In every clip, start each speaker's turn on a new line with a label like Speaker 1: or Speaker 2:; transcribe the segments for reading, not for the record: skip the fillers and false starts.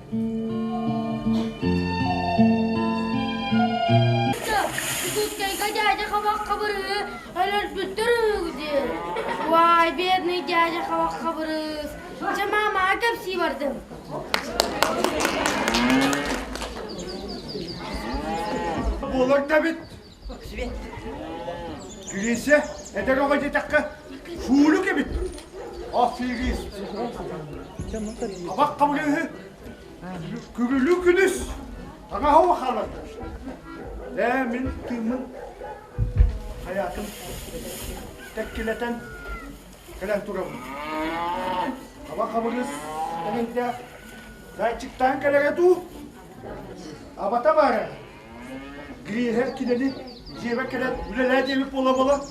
Speaker 1: Дьокуускайга дядя Хабах Хабырыһы өлөрбүттэр үһү диэн. Уай, бедный дядя Хабах Хабырыс. Чэ, маамаҕа кэпсии бардым.
Speaker 2: Буолар да эбит. Кириисэ, эдэр оҕо диэтэххэ, шуулук эбит. Аферист. Хабах хабырыһы Күрүлүү күнүс таҥаһа хааларда. Ээ, мин тыыммын хайаатым тэккилэтэн кэлэн турабын. Хаба хабырыс эҥиндээх зайчиктаан кэлэрэ дуу? Абата баара. Гриэһэр кинини дьиэбэр кэлэн үлэлээ диэбит буола-буола.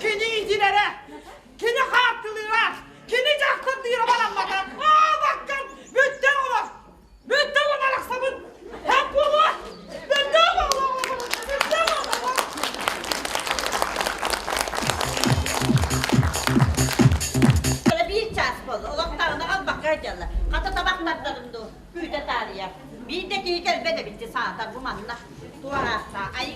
Speaker 3: Кини итилэрэ, кини хааттылыыра, кини дьахтардыыра бараммата. Аа, баккан, бүттэ олох, бүттэ олох арахсабын. Хэп буолуо, бүттэ олох, бүттэ олох.
Speaker 4: Биир чаас буолла. Олохтооҕуна албакка дьалла. Хата табахтардарым дуу, күүтэ таарыйа. Биир да киһи кэлбэт эбит саатар бу манна. Туораахта. Ай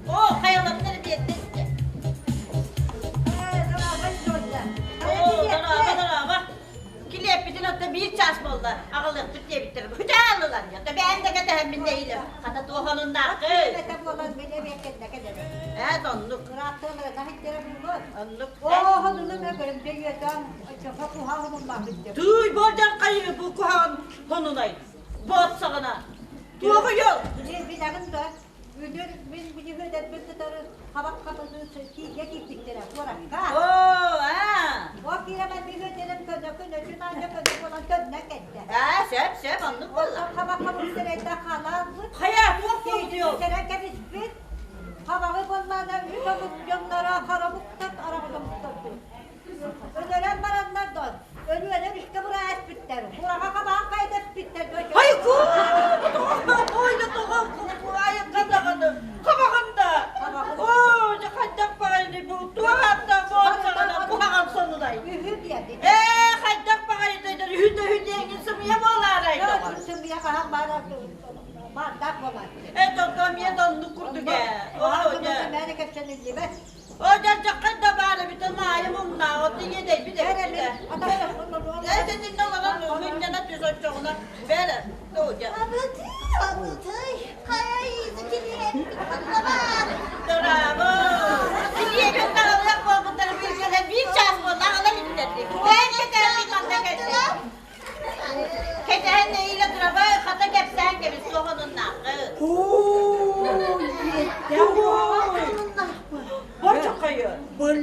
Speaker 4: О, хайаларынан биэрдэ Оо, дорообо, дорообо. Килиэппитин отто биир чаас буолла, аҕалыахпыт диэбиттэр. Бүтэ ааллылар. Ото бэйэм да кэтэһэммин нэһиилэ. Хата туох онуннааххый?
Speaker 5: Этэ буолан мин эмиэ кэннэ кэлэрэ.
Speaker 4: Ээ, оннук.
Speaker 5: Ыраахтан ыраахтара буолуо.
Speaker 4: Оннук.
Speaker 5: Оо, хонуну көрүмдэ үөтэн, оччоҕо куһаҕан хонуннаахпыт деп.
Speaker 4: Тыый, болдьон хайыы бу куһаҕан хонунай. Боот саҕана. Туоҕу йол?
Speaker 5: Билэҕин да, Үнүр мин билиһүөдэрбин кытары хабах хатыны кииргэ киирбиттэрэ куоракка.
Speaker 4: Оо, аа.
Speaker 5: Ол киирэмэн билиһүөдэрим көнө-көнөчүн аанньа көнө буолан төннөн кэллэ.
Speaker 4: Аа, сөп, сөп, оннук буолла.
Speaker 5: Хабах хабыктарайда халаалбыт.
Speaker 4: Хайа, туох буолбутуй?
Speaker 5: Киирэн кэбиспит. Хабаҕы буоллаана үс омук дьонноро харамуктар араҕытамуктар Өлөрөн бараннар дон, өлүөнэ үскэ бура эспиттэр, бураҕа хабаан хайда эспиттэр.
Speaker 4: Айку! Ойда тоҕо айыкка даҕаны, хабаҕында! Оо, дьэ хайдах баҕайыный бу туох ааттаах буолсаҕына куһаҕан сонунай?
Speaker 5: Үһү диэти.
Speaker 4: Ээ, хайдах баҕайытай үһү да үһү диэҥин сымыйа буолаарай доҕор?
Speaker 5: Сымыйа хаһан баара баардаах буолааччы.
Speaker 4: Э, тото эмиэ да оннук курдук ээ. Оо, дьэ.
Speaker 5: Мээнэ кэпсэниллибэт.
Speaker 4: О, дьардьаххай да баар эбит, маайым умнааҕы, тиийэ дэйбит эбит. Эдэтиннэ олорон мунньана түс оччоҕуна бэрэ, тоодьа.
Speaker 6: Абытый, абытый, хайа иизи килиэппит ханна
Speaker 4: Дорообо! Килиэбин таҕылыах буолбуттар биир биир чаас буолла аҕалан иттэрдик. Бэйэм кэтэһэн манна кэллим. Кэтэһэн нэһиилэ турабай, хата кэпсээн кэбис суох онуннааххыт. Борчоххойу.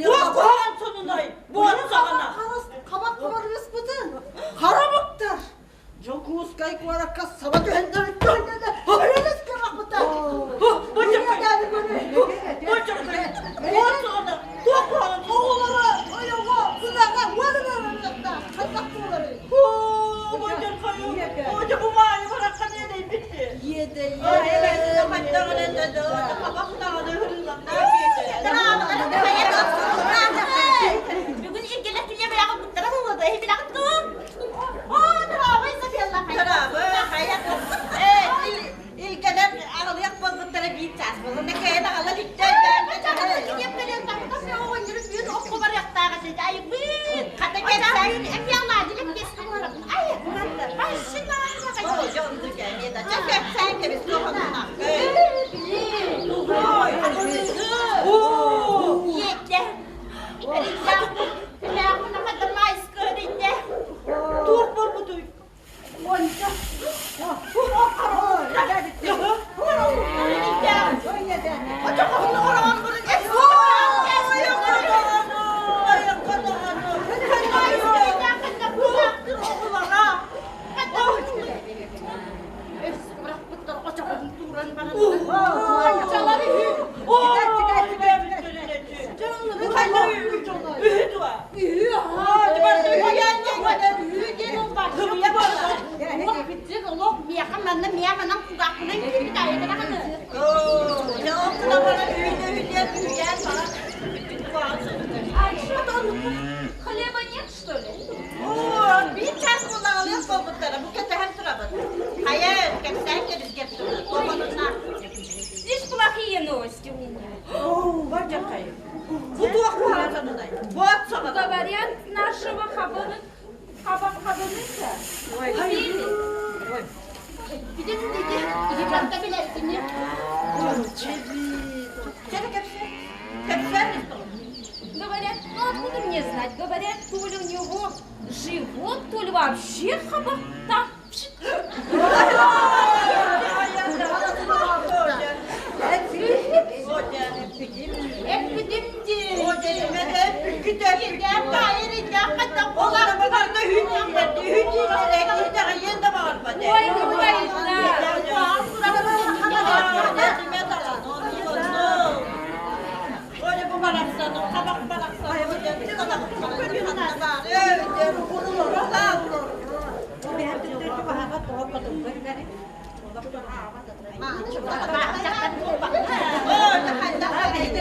Speaker 4: Туох куһаҕан сонунай? Буору саҕана.
Speaker 6: Хабах хабарыспытын.
Speaker 3: Харамыктар! Дьокуускай куоракка саба түһэннэр өлөлөс кырахпыта.
Speaker 4: Борчоххойу. Буор саҕана. Туох куһаҕан?
Speaker 3: Оҕолоро, ойоҕо, кынаҕа, уолана ханнах буоларый?
Speaker 4: Оо, борчоххойу. Оо, бу маайы бараххан иэдэйбит.
Speaker 6: Бүгүн иргэлэр түле быраҕы буттара буолуо эһи билэҕит дуо? Оо, дорообо Изабелла.
Speaker 4: Дорообо, хайа. Илгэлэр аҕалыах буолбуттара биир чаас буолла. Мэкэйэн аҕала бүттэ.
Speaker 6: Кириэп кэлэн тахта оҕонньору түүн окко барыахтаах этэ. Айбыт.
Speaker 4: Хата кэпсээн.
Speaker 6: Эмиэ алаадьылык киэске буоларым. Ай,
Speaker 4: Туох
Speaker 6: Хлеба нет, что ли?
Speaker 4: Биир чаас буоллаҕалыах буолбуттара, бу кэтэһэн турабыт. Хайа, кэпсээн кэбискэп турар.
Speaker 6: Лишь плохие новости у меня. Говорят, нашего хабаны хабан хабаныса убили. Говорят, ну откуда мне знать? Говорят, то ли у него живот, то ли вообще хабахта. Ой, ой,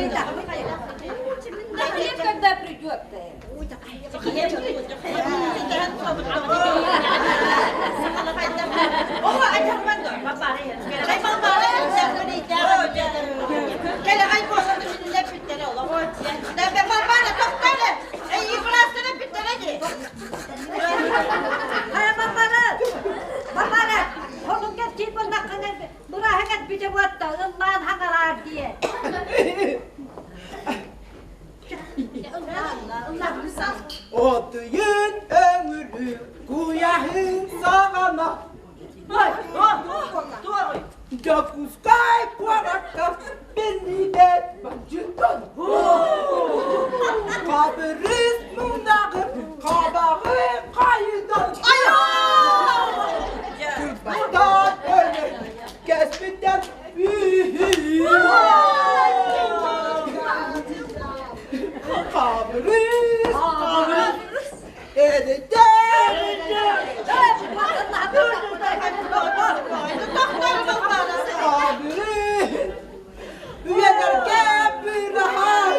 Speaker 6: да. Да хлеб когда придет-то?
Speaker 3: Отуйун өңүрү куяһын саҕана Дьокуускай куоракка биллибэт бандьыыттан Хабырыыс муҥнаҕы хабаҕы хайытан Кырбастаан өлөр кэспиттэр Хабырыыс, хабырыыс, эрэйдэр, Хабырыыс, үйэлэргэ быраһаай.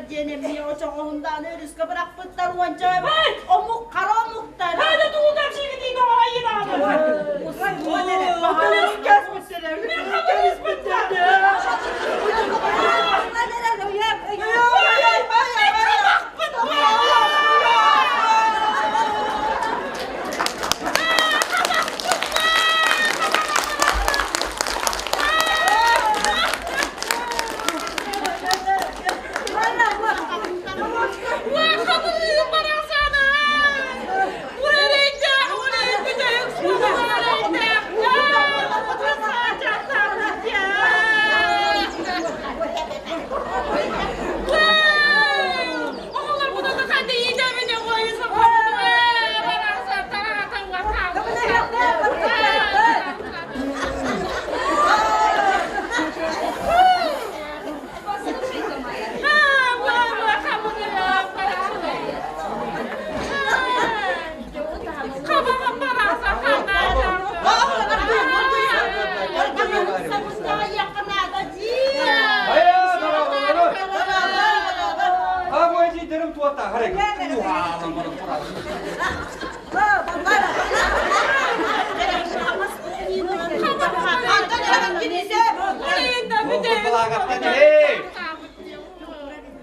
Speaker 4: Диэн эмиэ очоҕоһундааны өрүскэ бырахпыттар уонча омук хара омуктар.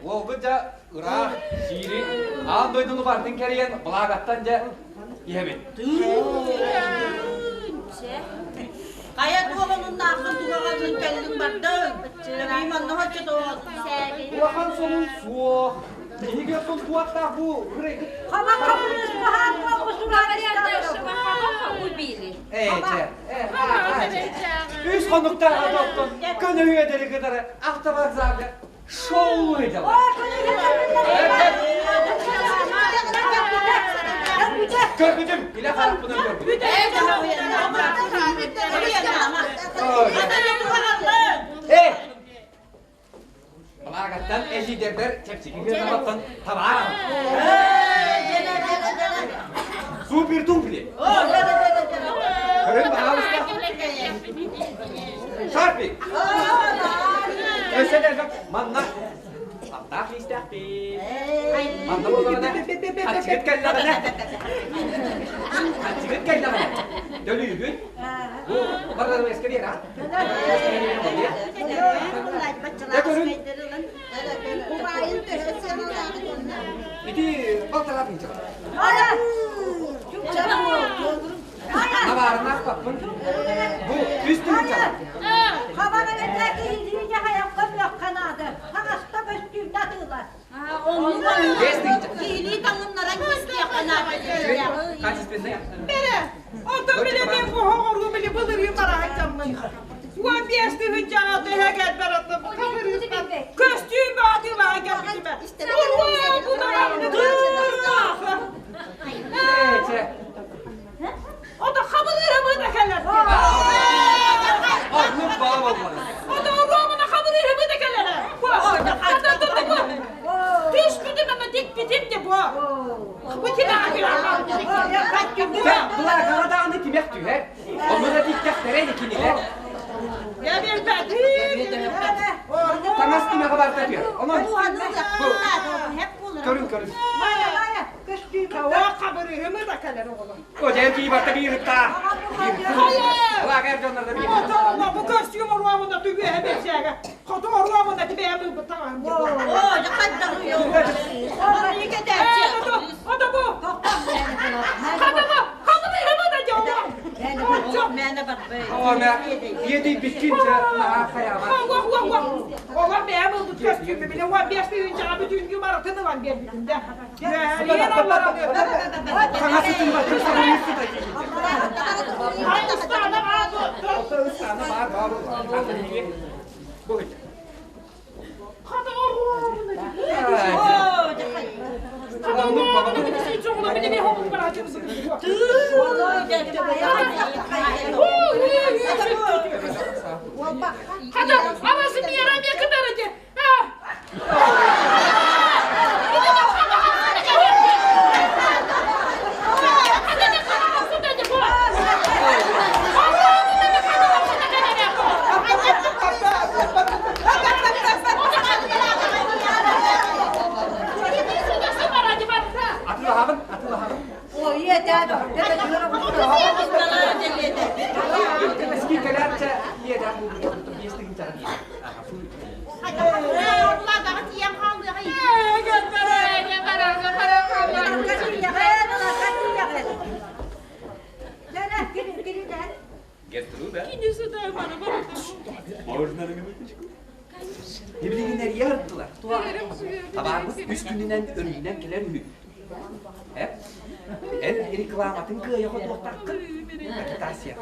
Speaker 7: Уолбут дьэ ыраах сиири аан дойдуну барытын кэрийэн былаагаттан дьэ иһэбит.
Speaker 4: Хайа туоҕунуннааххын туһаҕатын кэллиҥ бардыҥ. Эбии манна хоччо тоҕо.
Speaker 7: Улахан сонун суох. Биһиги оттон туаттаах бу ырайгыт.
Speaker 6: Убили.
Speaker 7: Ээ, чэ. Үс хонуктааҕы оттон көнөһүөдэри кытары автовокзалга шоу ыыталлар. Көрбүтүм, илэ харахпынан көрбүтүм. Э! Балаагаттан эжидердер чэпчэки гынааттан табаар. Супер туфли. Көрүн пожалуйста. Шарфик. Өссө да манна аттаах лиистээхпит. Манна буоллаҕына аччыгыт кэллэҕинэ аччыгыт кэллэҕинэ төлүүгүт. Бу барарыаска биэр а. Ити балтараа тыынча. Табаарына аспаппын. Бу үс тыынча. Качественная.
Speaker 3: Бere, онтон бile мен оһоҕору били былырыы бараһачаммын. Уон биэс тыһыынчаҕа төһө кэлбэр аттым хабырыыстан көстүүм баатыылаах кэлбитимэ. Уруа будаҕамны тыырдаах. Ото хабырыыһыбыт кэлэр.
Speaker 7: Оннук баа буолла.
Speaker 3: Ото уруомуна хабырыыһыбыт кэлэр. Түспүтүм ама дикпитим де бу. Бу
Speaker 7: Былаакаҕа даҕаны тимэх түһэр. Онно да тиктэхтэрэ кинилэр. Таҥас тимэҕэ барыта түһэр. Онон көрүн көрүн. О, дьэ кии барта биир ытта. Лагер дьоннор да биир.
Speaker 3: Бу көстүүм оруобуна түгүөһэ бэсээгэ. Хоту оруобуна тибэһэ бу таҥаһым. Ото бу. Хатама, хабырыһымы да дьоҥҥо.
Speaker 7: О, мэ, еди биткин чэ, наһаа хайаба.
Speaker 3: Ола бэйэм ылбыт көстүүмү биле 15 тыһыынчаҕа бүтүнгү барытын ылан биэрбитим да.
Speaker 7: Таҥас ытын баттын сабырыыс сыта Ыстаана баар баар бу.
Speaker 3: Хата, арасы мира мекіді.
Speaker 7: Эрийэ сырыттылар. Табаарбыт үс күнүнэн өрүүнэн кэлэр үһү. Эн, эн рекламатын кыайа хотуохтааххын. Агитация.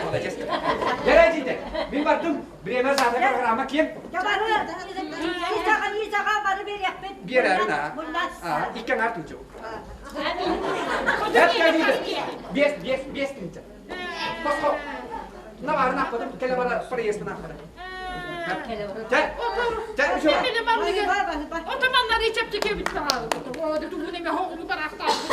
Speaker 7: Молодец. Дьэ, мин бардым. Время саата программа кем? Биэрэрин аа. Икки аҥаар тынча. Биэс, биэс, биэс тынча. Босхо. Наварын ахпатым, кэлэ бара проездын ахпатым.
Speaker 3: Отаманнары чэпчэки эбит тугун эме хоҕуну барахтаабыт.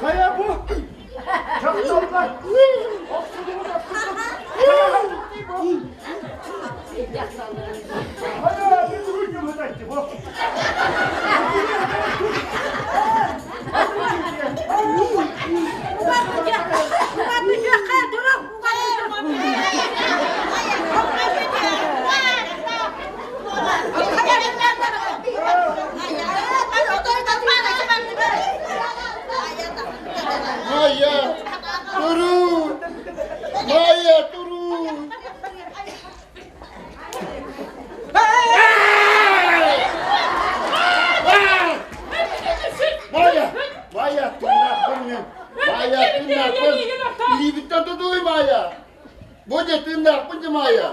Speaker 2: Хайа бу? Дьахталлар! Охсудугут Хайа, bir durun yumurtaydı bu.
Speaker 8: Майя, туру! Майя, туру! Майя, Майя, тыыннаахпын мин. Майя, тыыннаахпын. Илиибиттэн тутуй, Майя. Бу дьэ тыыннаахпын дьэ, Майя.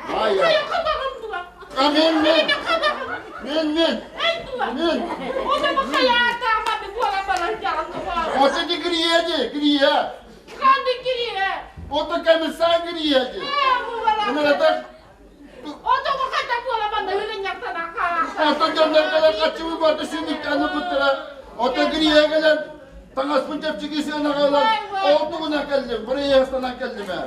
Speaker 8: Майя. А мен, мен. Мен, мен. Мен. Ото ти гриеди, грие. Ото комиссар гриеди. Ото дьоннор кэлэн хаччыбы барда сүүмүктээн ылбыттара. Ото грие кэлэн таҥаспын чэпчэки сыанаҕа ылан ол тугунан кэллим, бырайыастанан кэллим ээ.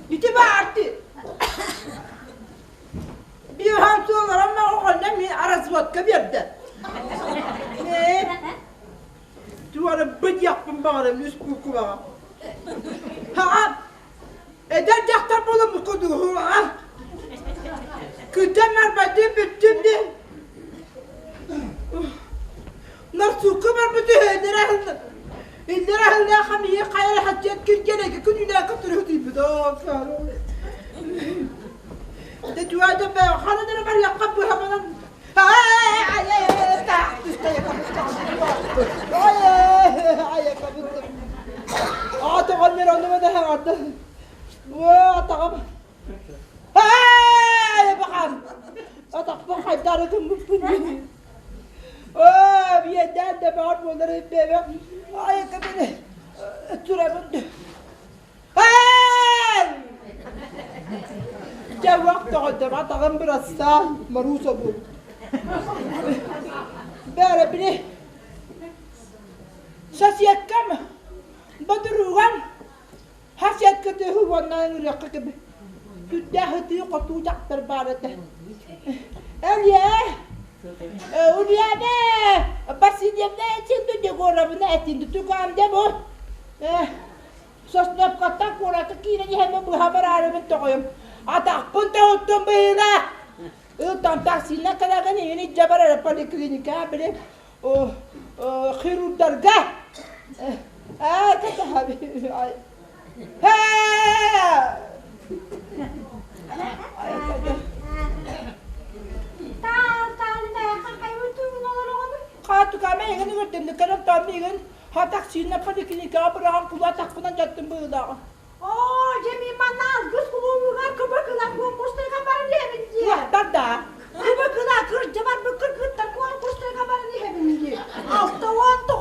Speaker 3: Ити баарты. Биһан суоларам оҕонньор мин разводка биэрдэ. Ээ, туора быдьахпын баҕарам үс буукубаҕа. Хаҕа, эдэр дьахтар буолан кудуһуаҕа. Күтэн барбадыы бүттүм дии. Нарсукка барбыт үһүөннэрэ аһыллар. Иллэр аһыллаах хамыйы хайа хаччыат киргэнэги күнүнээкэ түрүһүтүйбүт. Дэ түөдэ ханан эрэ барыахха быһаманан Атахпын хайдары гыммыппын Оо, биэдээн да баар буолар бэбэ айака били турабын Дьэ уох тоҕойдор атаҕым бырастаан Маруса буол. Бээрэ били сосиэккам бодуругам хасиэкка тыһы уонна ыҥырыахха кэби сүрдээх ытыы-хотуу дьахтар баар этэ. Элиэ, Ульяна Васильевна этинду Егоровна этинду тукаам дэ бу. Сосновкаттан куоракка киирэн иһэммин быһа бараарыбын тоҕойум. Атахпын тоһуттум быһыылаах. Ылтан таксинан кэлэҕин иһин илдьэ барар поликлиника били хирурдарга. Аа, Хаатукама эҥин үөрдэмник кэлэн тааммыгын Хатах сиинэ поликлиникаҕа быраҕан кулаа тахпынан дьаттым быһыылааҕа.
Speaker 5: Оо, дьэ мин манна алгыс кулуубугар кыбы-кыла куонкурстарга баран иһэбин дии.
Speaker 3: Туохтар да?
Speaker 5: Кыбы-кыла кырдьа барбыт кыргыттар куонкурстарга баран иһэбин дии. 69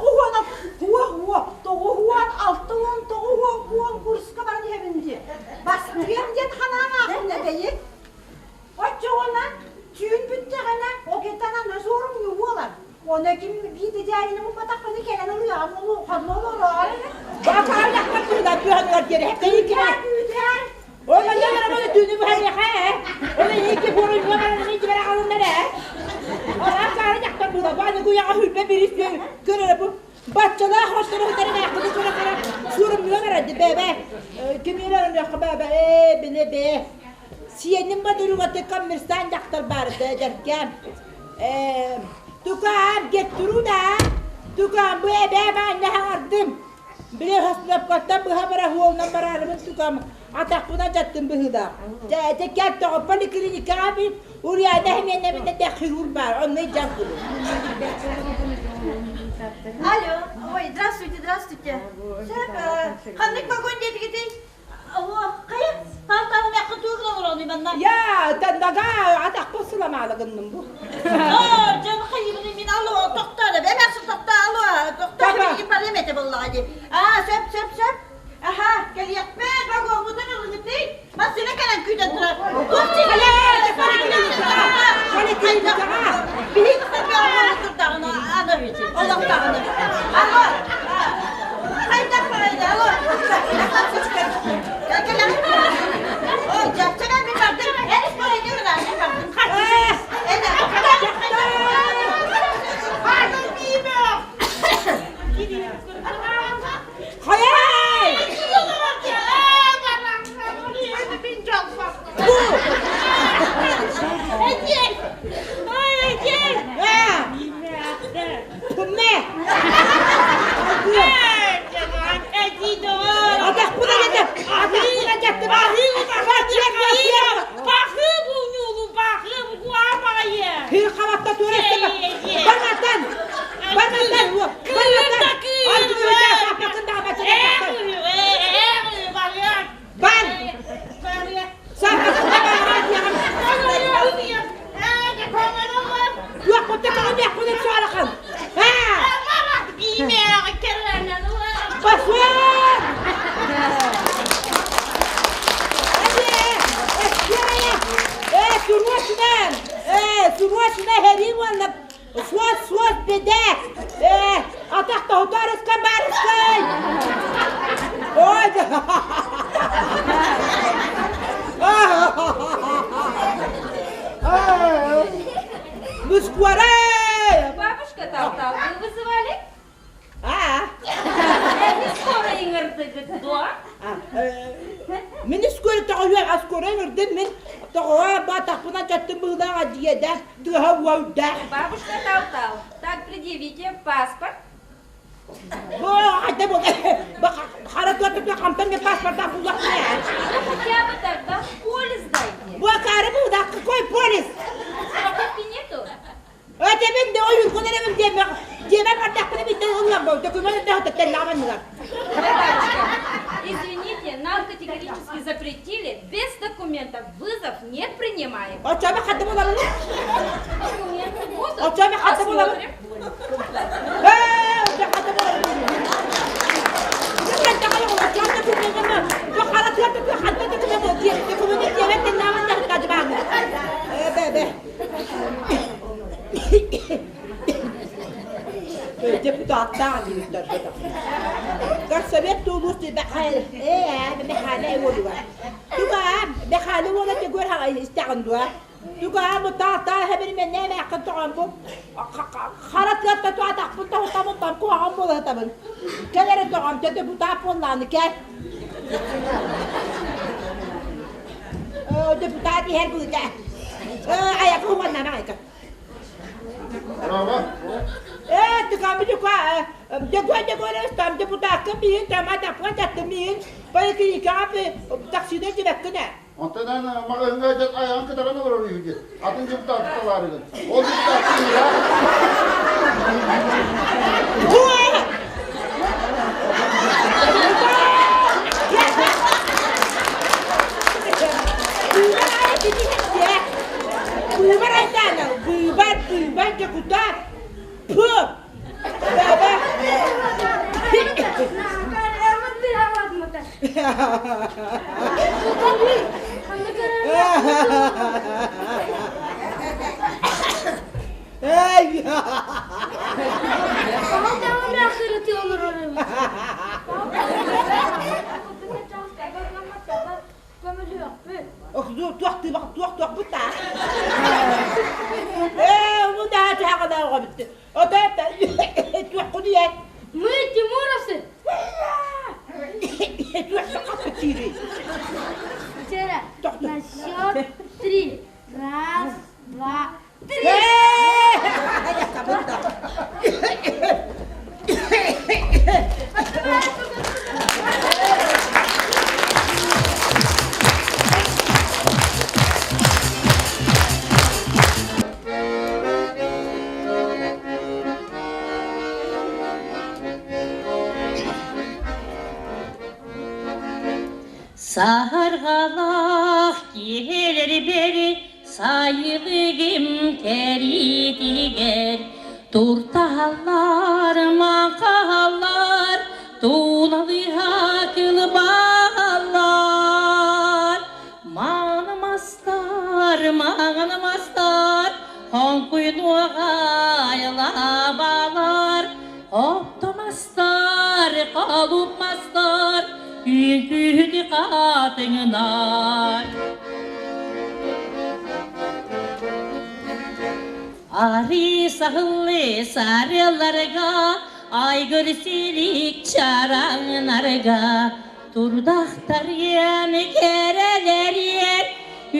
Speaker 5: хуо-хуо, 96 уон куонкурска баран иһэбин дии. Бастыам диэн ханаан аахын этэйик. Оччоҕуна түүн бүттэҕинэ окетан аны суорумньу буолар. Оны ким биир дьээдини булбатахпына кэлэн ылыаҕым улууханна олороор.
Speaker 3: Бакаар яхпат быһыла түһэнигэр диэри хэккэйиккэ.
Speaker 5: Күүтэр.
Speaker 3: Ола ньамара түүнү быһайыха ээ. Ола ики буорун ньамара ньамара алыннар ээ. Ола каары яхпат быһыла бааны куяҕа хүрбэ бирис көрөрө бу. Баччалаах хоттору хытары мээххини көрө көрө суорумньуга барарды бэбэ. Кимиэрэ ынырыахха бэбэ ээ биле бээ. Сиэним бодуругаты коммерсант дьахтар баарда эдэркээн. Тукаам, Гертруда, тукаам, бу эбээ баанньа хаҥардым. Били Хосновкаттан быһа бара хуолунан бараарыбын тукаам, атахпынан дьаттым быһыылаах. Дьэ, кэл тоҕо поликлиникаҕа бил, Ульяна Хименовна да хирург баар, онно илдьэн кулу.
Speaker 4: Алло, ой, здравствуйте, здравствуйте. Ханнык вагон диэтигитий?
Speaker 3: Я, тандага атахпын сыламаалы гынным бу. Хайай! Бу! Кумме! Атахпын
Speaker 5: Срочно хери уонна суос суос беде. Атах тоһутарыска барыскай. Ой. Ну скорей!
Speaker 6: Бабушка Талтал, вы вызывали?
Speaker 5: А?
Speaker 6: Не скоро ыҥырдыгыт дуо?
Speaker 5: Мин скоро тоҕо скоро ыҥырдым мин тоҕо батахпына чаттым быһыылаах дьиэдээх тыаһа уолдаах.
Speaker 6: Бабушка Талтал, так предъявите паспорт.
Speaker 5: Бу хайда бу хара туотта хамтан мен паспортаах буллахпын ээ.
Speaker 6: Ну хотя бы тогда полис дайте.
Speaker 5: Бу акаары быһыылаах какой полис?
Speaker 6: Страховки нету?
Speaker 5: Өтөбүн де ойуургун эрэбин диэмэх дьиэбэр бардахпына биттэн ыллам бу документ да тэллэҕим
Speaker 6: Бабушка, извините, нам категорически запретили без документов вызов не принимаем.
Speaker 5: Оччоҕо хатты буолабын.
Speaker 6: Документы будут?
Speaker 5: Оччоҕо хатты буолабын.
Speaker 6: Посмотрим.
Speaker 5: Ээ, оччоҕо хатты буолабын. Депутаттаах дииллэр Горсовет туулуус Мэхээлэ уолугар. Туга Мэхээлэ уола төгөр истэҕин дуо? Туга бу таа хэбиримэннээ мээххин тоҕон бу хара тыатта туатахпын тоһутабын там куһаҕан буолатабын. Кэл эрэ тоҕом депутат буоллааны кэл. Депутат иһэр быыта. Айакы уоннана айка.
Speaker 8: Браво!
Speaker 5: Э, тыкамы дюка, дегой дегой там депутатка миин, тама тапка татты миин, поликлиникаҕа таксида дибэккинэ.
Speaker 8: Онтон эн маҕаһыыҥҥа дьэ айаҕын кытаран олорор үһү дии. Атын депутаты талаарыгын. Ол депутат
Speaker 5: Быыбар айдаана, быыбар, быыбар депутат. Пы! Эй! Туох туох бутаа. Ээ, ну да, чаҕана битти. Ота туох кудуят.
Speaker 1: Мы тимуровцы. Вчера на счет три. Раз, два, три.
Speaker 9: Саһарҕалаах киһилэрбэр сайылыгым кэриитигэр туртаһаллар, маҥхаһаллар, тулалыһа кылбаһаллар. Маанымастар, маҥанымастар, хоҥкуйнуоҕайылабалар, оттомастар, холупмастар, үҥкүүһүтү хатыҥынар. Ари сахыллы сарыларга, айгыр силик чараңнарга, турдахтарыан керелерien,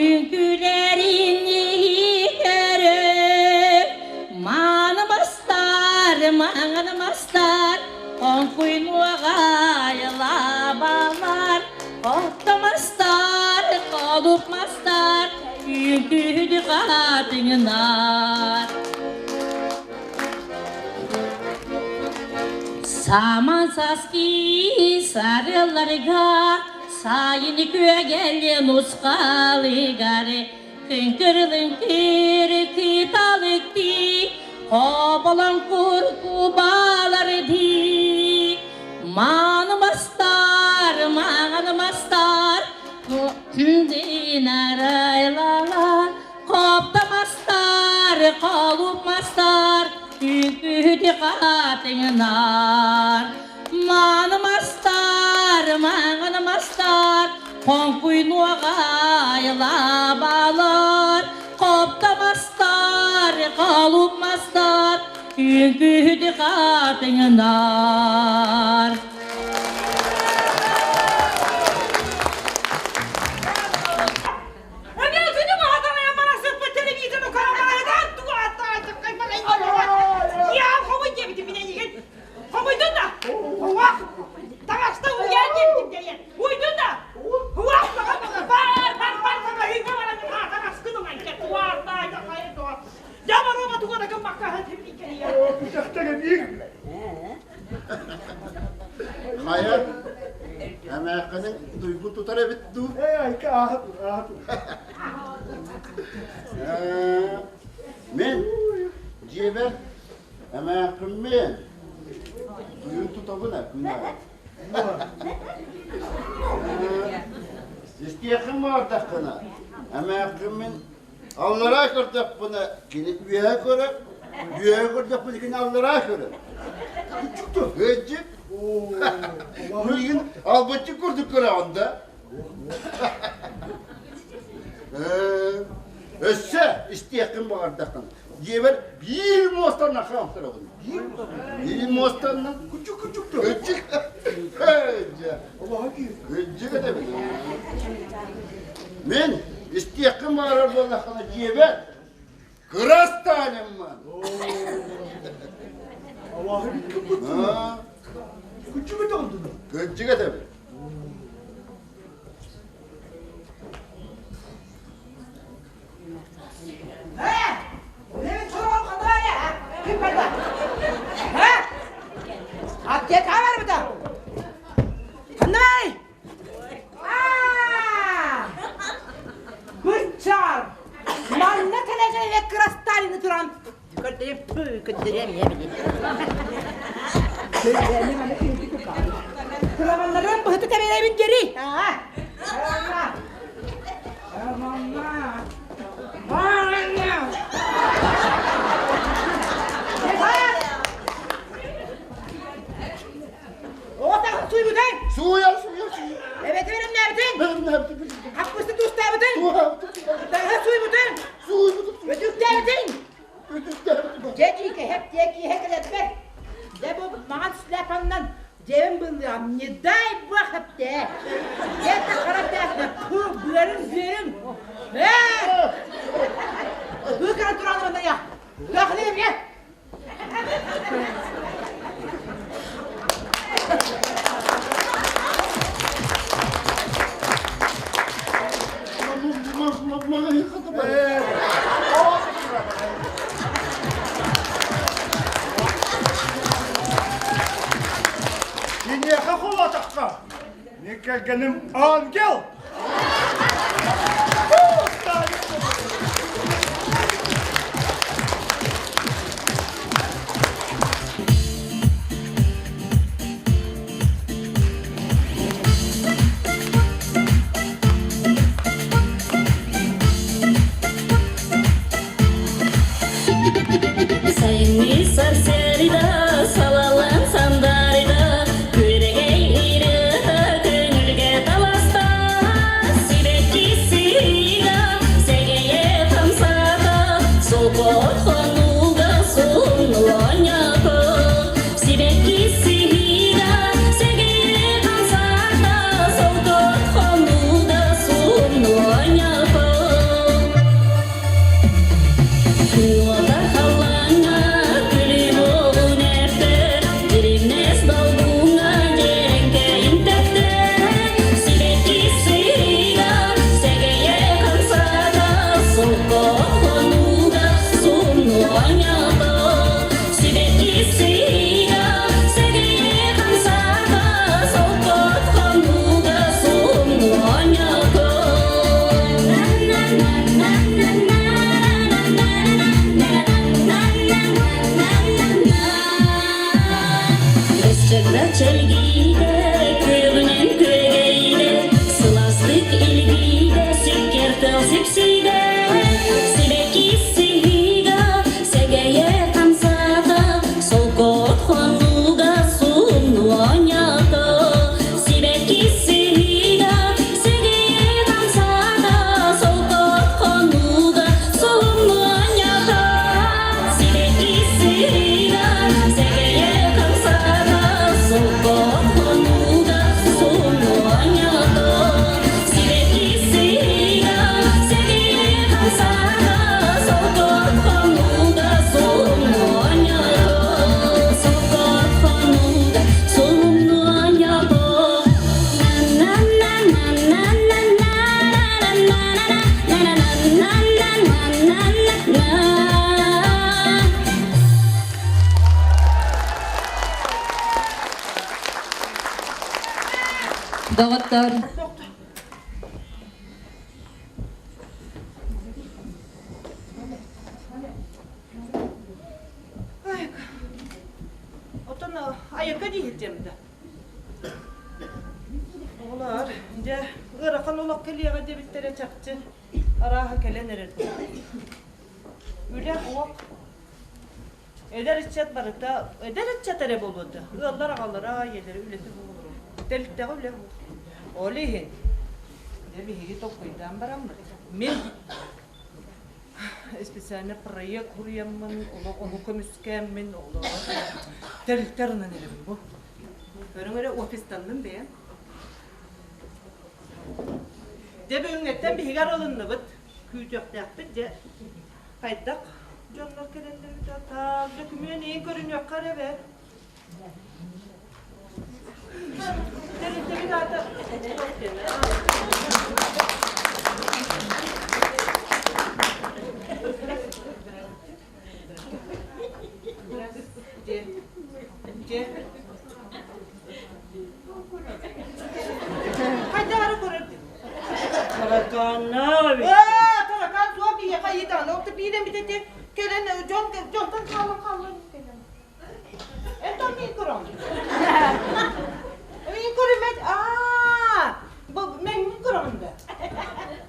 Speaker 9: үҥкүүлэрин иһитэрим. Маанымастар, маҥанымастар, хоҥкуйнуоҕайылабалар, оттомастар, холупмастар, үҥкүүһүтү хатыҥынар. Саман саски сарыларга, сайын күөгелі нусқалыгары, күнкірліңкір кыталыкти, хоболон куркубалар ди. Манымастар, маңанымастар, динарайлалар, коптамастар, Холуп мастар, үҥкүүтү хатыҥнар. Мааны мастар, маҥан мастар, хоҥкуй нуоҕайылаабалар. Хопто мастар, холуп мастар, үҥкүүтү хатыҥнар.
Speaker 8: Хайа, эмээххинин дуйгу тутар эбит дуу?
Speaker 2: Ээ, айка ааһа тур, ааһа тур.
Speaker 8: Мин дьиэбэр эмээххиммин дуйун тутабын ээ күн аайы. Истиэххин баҕардаххына, эмээххиммин Аллараа көрдөхпүнэ кини үөһэ көрөр, үөһэ көрдөхпүнэ кини аллараа көрөр. Кырдьык. Миигин албаччы курдук көрөҕүн да? Өссө истиэххин баҕардаххын, дьиэбэр биир муостанан хаамтарабын. Биир муостанан.
Speaker 2: Кучук кучук
Speaker 8: Кырдьык. Кырдьык этэбин. Мин истиэххин баҕарар буоллаххына дьиэбэр кыра Сталиммын. Кырдьык этэбин.
Speaker 3: Аптека барбыта. Ханнай? Быччар! Манна кэлэ-кэлэ кырастаалины туран көрдөрүм, көрдөрүм ийэ Кыламаннарын быһыты тэбэлэбин дери. Оҕо сууйбутуҥ?
Speaker 8: Сууйар, сууйар, сууйар.
Speaker 3: Эбэтэ бэлэмнээбитиҥ?
Speaker 8: Бэлэмнээбитим.
Speaker 3: Хаппысты туустаабытыҥ? Таҥаһы сууйбутуҥ?
Speaker 8: Сууйбутум.
Speaker 3: Өтүктээбитиҥ?
Speaker 8: Өтүктээбитим.
Speaker 3: Дьэ киһэп дьэ киһэ кэлэрбэр. Дьэ бу маҥан шляпаннан дьэбин быллыам, не дай бог эптээ. Дьэ хара тээхтэ пу быарын бүөрүм. Ээ! Быыкара туран манная. Дохлим я.
Speaker 2: Киниэхэ холоотоххо, мин кэргэним ангел!
Speaker 9: Сайыҥҥы сарсыарда салаллан сандарда күөрэгэй ырыата көҥүлгэ таласта. Оттор.
Speaker 3: Отон айака диһирдем да. Оҕолор, дьэ, ыарахан олох кэлиэҕэ диэбиттэрэ чахчы арааһа кэлэн эрэр. Үлэ уох. Эдэр ыччат барыта, эдэр ыччат эрэ буолуота. Ыаллар аҕалара, ийэлэрэ үлэтэ буолуо. Тэрилтэҕэ үлэ уох. Ол иһин, дьэ биһиги толкуйдаан бараммыт. Мин специально проект суруйаммын, олох ону көмүскээммин, оҕолорго тэрилтэ арынан эрэбин бу. Көрүҥ эрэ офистанным бэйэм. Дьэ бүгүҥҥэттэн биһиги арылынныбыт, күүтүөхтээхпит дьэ хайдах дьоннор кэлэллэр эбитэ таах дөкүмүөн иин көрүнүөххэ эрэ эбээт. Тэрилтэбит аата Дьэ, дьэ. Хайдары көрөр.
Speaker 10: Тараканнаах эбит.
Speaker 3: Ээ, таракан суох биһиэхэ ыйытаҕына, ол биирэн бүтэтэ кэлэн дьон дьонтон хаалан хааллан кэлэн. Это мин көрөм. Мин көрүмэт аа бу мен көрөм да.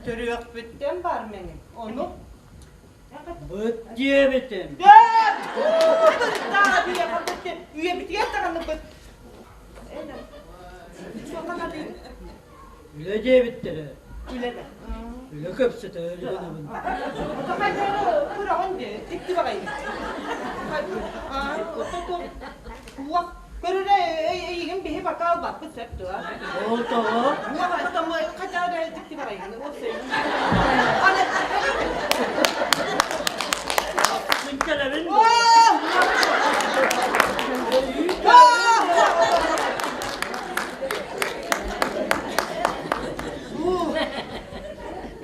Speaker 3: Төрүөхпүттэн бар мени. Ону
Speaker 10: Быт диэбитим.
Speaker 3: Үйэбитигэр даҕаны быт.
Speaker 10: Үлэ диэбиттэрэ.
Speaker 3: Үлэ да.
Speaker 10: Үлэ көпсөтө өлүгүнэбин.
Speaker 3: Көрөҕүн дии, дьикти баҕайы. Уох, көрөрө эйигин биһи бака албаппыт сөп дуо?
Speaker 10: Ол тоҕо?
Speaker 3: Уох, потом хотя да дьикти баҕайы.
Speaker 10: Мин кэлэбин.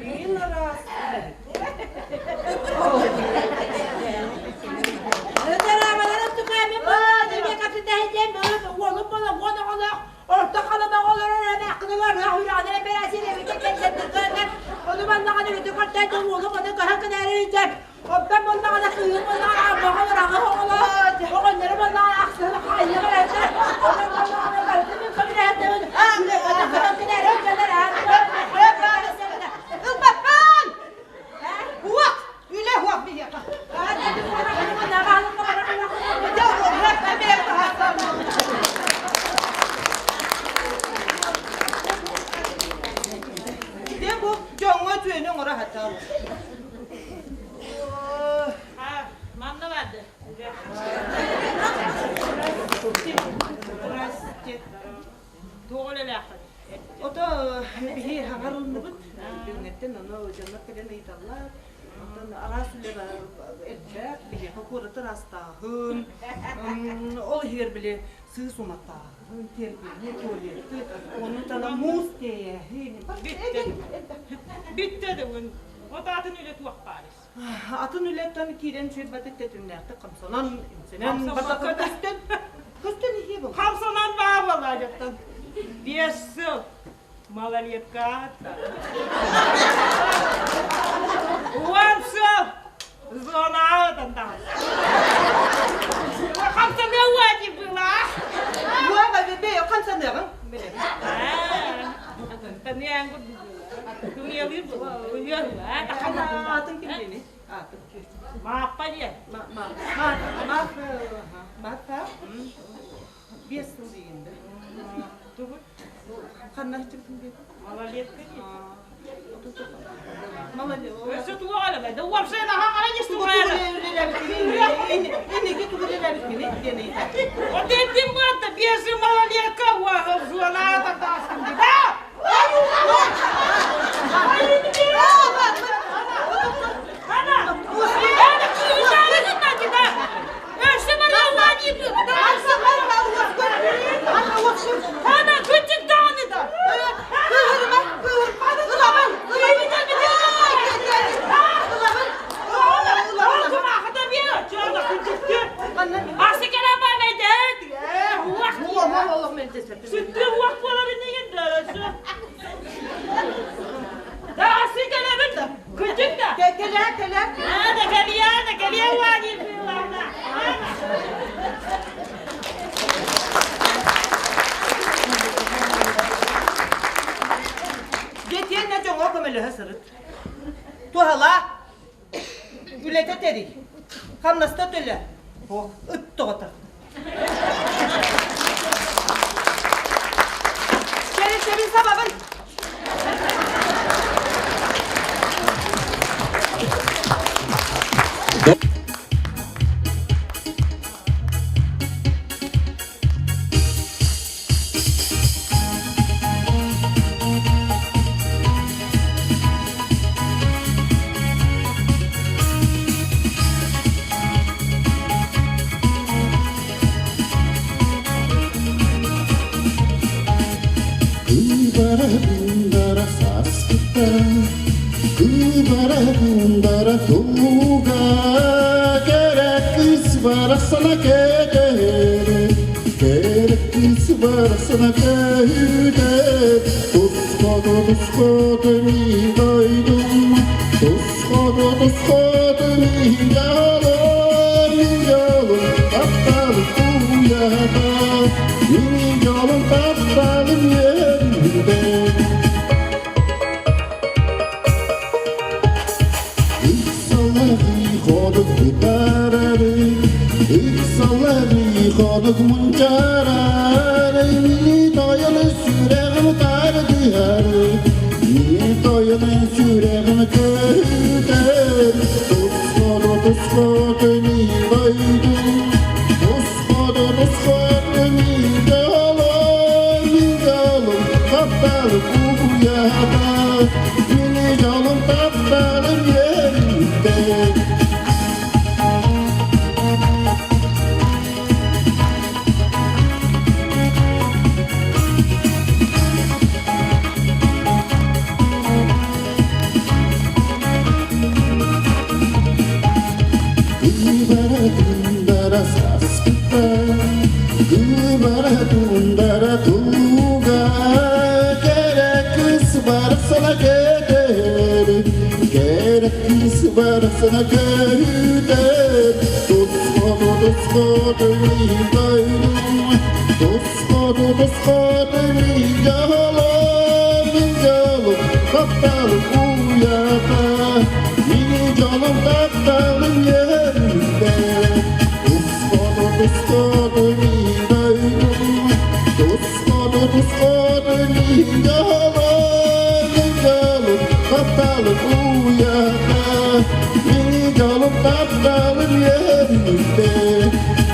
Speaker 3: Иин араас
Speaker 5: Орто халабаҕа олорор эмээххинигэ ыраах үрэҕинэн эпэрээсийэлээбитэ кэллэрдиккэннэр ону маннаҕана үлэтэ көрдөөн уолум ону көһөн кэнээри ыйдар Оттон буоллаҕына кыыһым буоллаҕына аммаҕа ыраҕы оҕолоох оҕонньоро буоллаҕына ахсыһын хаайыах эрэллэр онон буоллаҕына барытын мин көмүлэһэттэбин көһөн кэнээри ыйдалар
Speaker 3: Ылбаппын! Уох! Үлэ уох биһиэхэ. Дьэ бу дьоҥҥо үтүөнү оҥоро сатаан.
Speaker 11: Манна барды.
Speaker 3: Здрасте.
Speaker 11: Туох үлэлээххин?
Speaker 3: Ото биһи хаҥар ылынныбыт. Бүгүҥҥэттэн ону дьоннор кэлэн ыйыталлар. Оттон араас үлэ элбэх. Биһиэхэ куораты ыраастааһын, ол иһигэр били сыыс уматааһын, тиэргэни, туалеты, ону тана муус тиэйээһин.
Speaker 11: Бүттэ. Бүттэ дэгин. От атын үлэ туох баарый?
Speaker 3: Атын үлэттэн киирэн сүрбэтик тэтимнээхтик хамсанан, имсэнэн, батакка көстөн, көстөн иһиэ буолла.
Speaker 11: Хамсанан баа буолла дьоттон. Биэс сыл малолетка Уон сыл зонаҕа даҕас. Хамсаныа уоди была.
Speaker 3: Уа, бе, хамсаныаҕыҥ.
Speaker 11: Таныаҥ
Speaker 3: Атын ким диэни? Атын.
Speaker 11: Мааппа диэн.
Speaker 3: Мааппа. Биэс сыл диигин да.
Speaker 11: Тугу?
Speaker 3: Ханна сылдьыбытын диэн?
Speaker 11: Малолетка диэн.
Speaker 3: Малолетка.
Speaker 11: Өссө тугу аҕалабай? Да вообще наһаа хара дьиэ
Speaker 3: Инники тугу үлэлээбиккиний диэн ыйытар.
Speaker 11: Вот этим барда биэс малолетка зона татаастым да?
Speaker 3: Кэлэ, кэлэ.
Speaker 11: Ана, кэлиэ, ана, кэлиэ, уани быылана. Ана.
Speaker 3: Дьэтиэннэ дьоҥҥо көмөлөһө сырыт. Туһалаа. Үлэтэ тэрий. Хамнаста төлө. Ох, ыт тоҕото. Кэрисэбин сабабын.
Speaker 12: Кыыбара саспыта, кыыбара кундара туга, кэрэ кыыс барахсана кэтэһэр, кэрэ кыыс барахсана көһүтэр, тусходу тусходу мин дойдум, тусходу тусходу мин дьолум, мин дьолум тапталым уйата, мин дьолум тапталым үөрүүтэ. Ыксаллаһыы ходук бытаарары, ыксаллаһыы ходук мунчаарары, мини тойону сүрэҕим тардыһары, мини тойону сүрэҕим көһүтэр, тусходу тусходу мин дойдум, тусходу тусходу мин дьолум, мин дьолум тапталым уйата, мини дьолум тапталым үөрүүтэ. Кыыбара саспыта, кыыбара тундара туга, кэрэ кыыс барсана кэтэр, кэрэ кыыс барсана көһүтэр, тусходу тусходу мин дойдум, тусходу тусходу мин дьолум, мин дьолум тапталым уйата, мин дьолум тапталым үөрүүтэ, тусходу тусходу мин дойдум, тусходу тусходу мин дьолум, мин дьолум тапталым уйата, мин дьолум тапталым үөрүүтэ,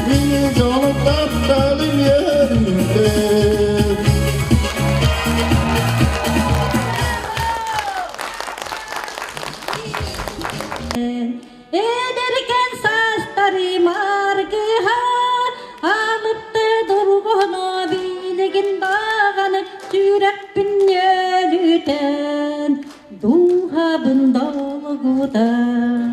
Speaker 12: мин дьолум тапталым үөрүүтэ.
Speaker 9: Эдэркэн саастары маргыһа алыпты дорҕоно билигин даҕаны сүрэхпин ньөлүтэн дууһабын долгутар.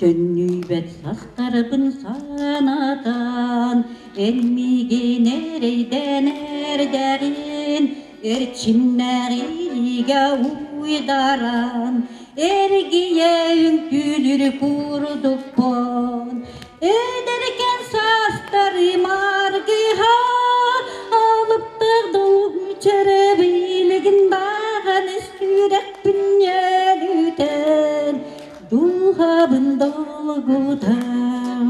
Speaker 9: Төннүйбэт састарбын санатан, эн миигин эрэйдэн эрдэҕин, эрчимнээх илиигэ уйдаран, эргийэ үҥкүүлүр курдукпун. Эдэркэн саастарым аргыһа, алыптаах долгуччары билигин даҕаны сүрэхпин ньөлүтэн, дууһабын долгутар.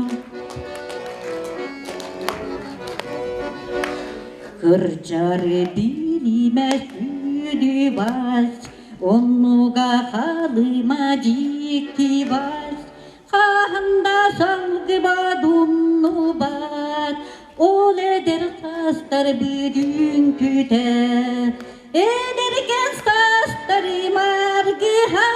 Speaker 9: Кырдьары билимэ сүдү бас, оннуга халыма дьикти бас, хаһан да салгыба дуннубат, ол эдэр саастар бүтүн күтэ. Эдэркэн саастарым аргыһа,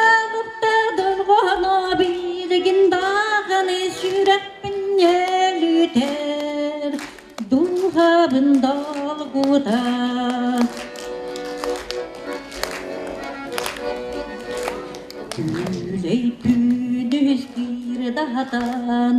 Speaker 9: алыпта дорҕоно билигин даҕаны сүрэхпин ньөлүтэр, дууһабын долгутар. Күүлэй күнүс киирдаһатан,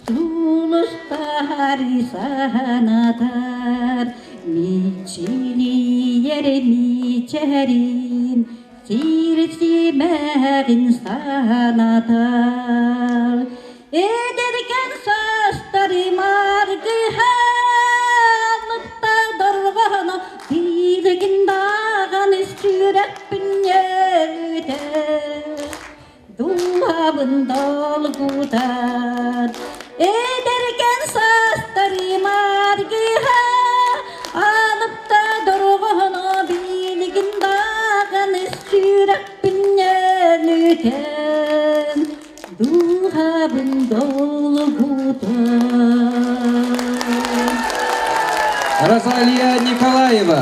Speaker 9: сулустаһар санатар, мичилийэ Симэлийэр мичээрин Сир симэҕин санатар Эдэркэн саастарым аргыһалыкта дорҕооно Билигин даҕаны сүрэхпин үөрдэр Дууһабын долгутар Эдэркэн саастарым аргыһа Алыпта дорҕооно билигин даҕаны сүрэхпин өлүтэн Дууһабын долгутар
Speaker 13: Розалия Николаева.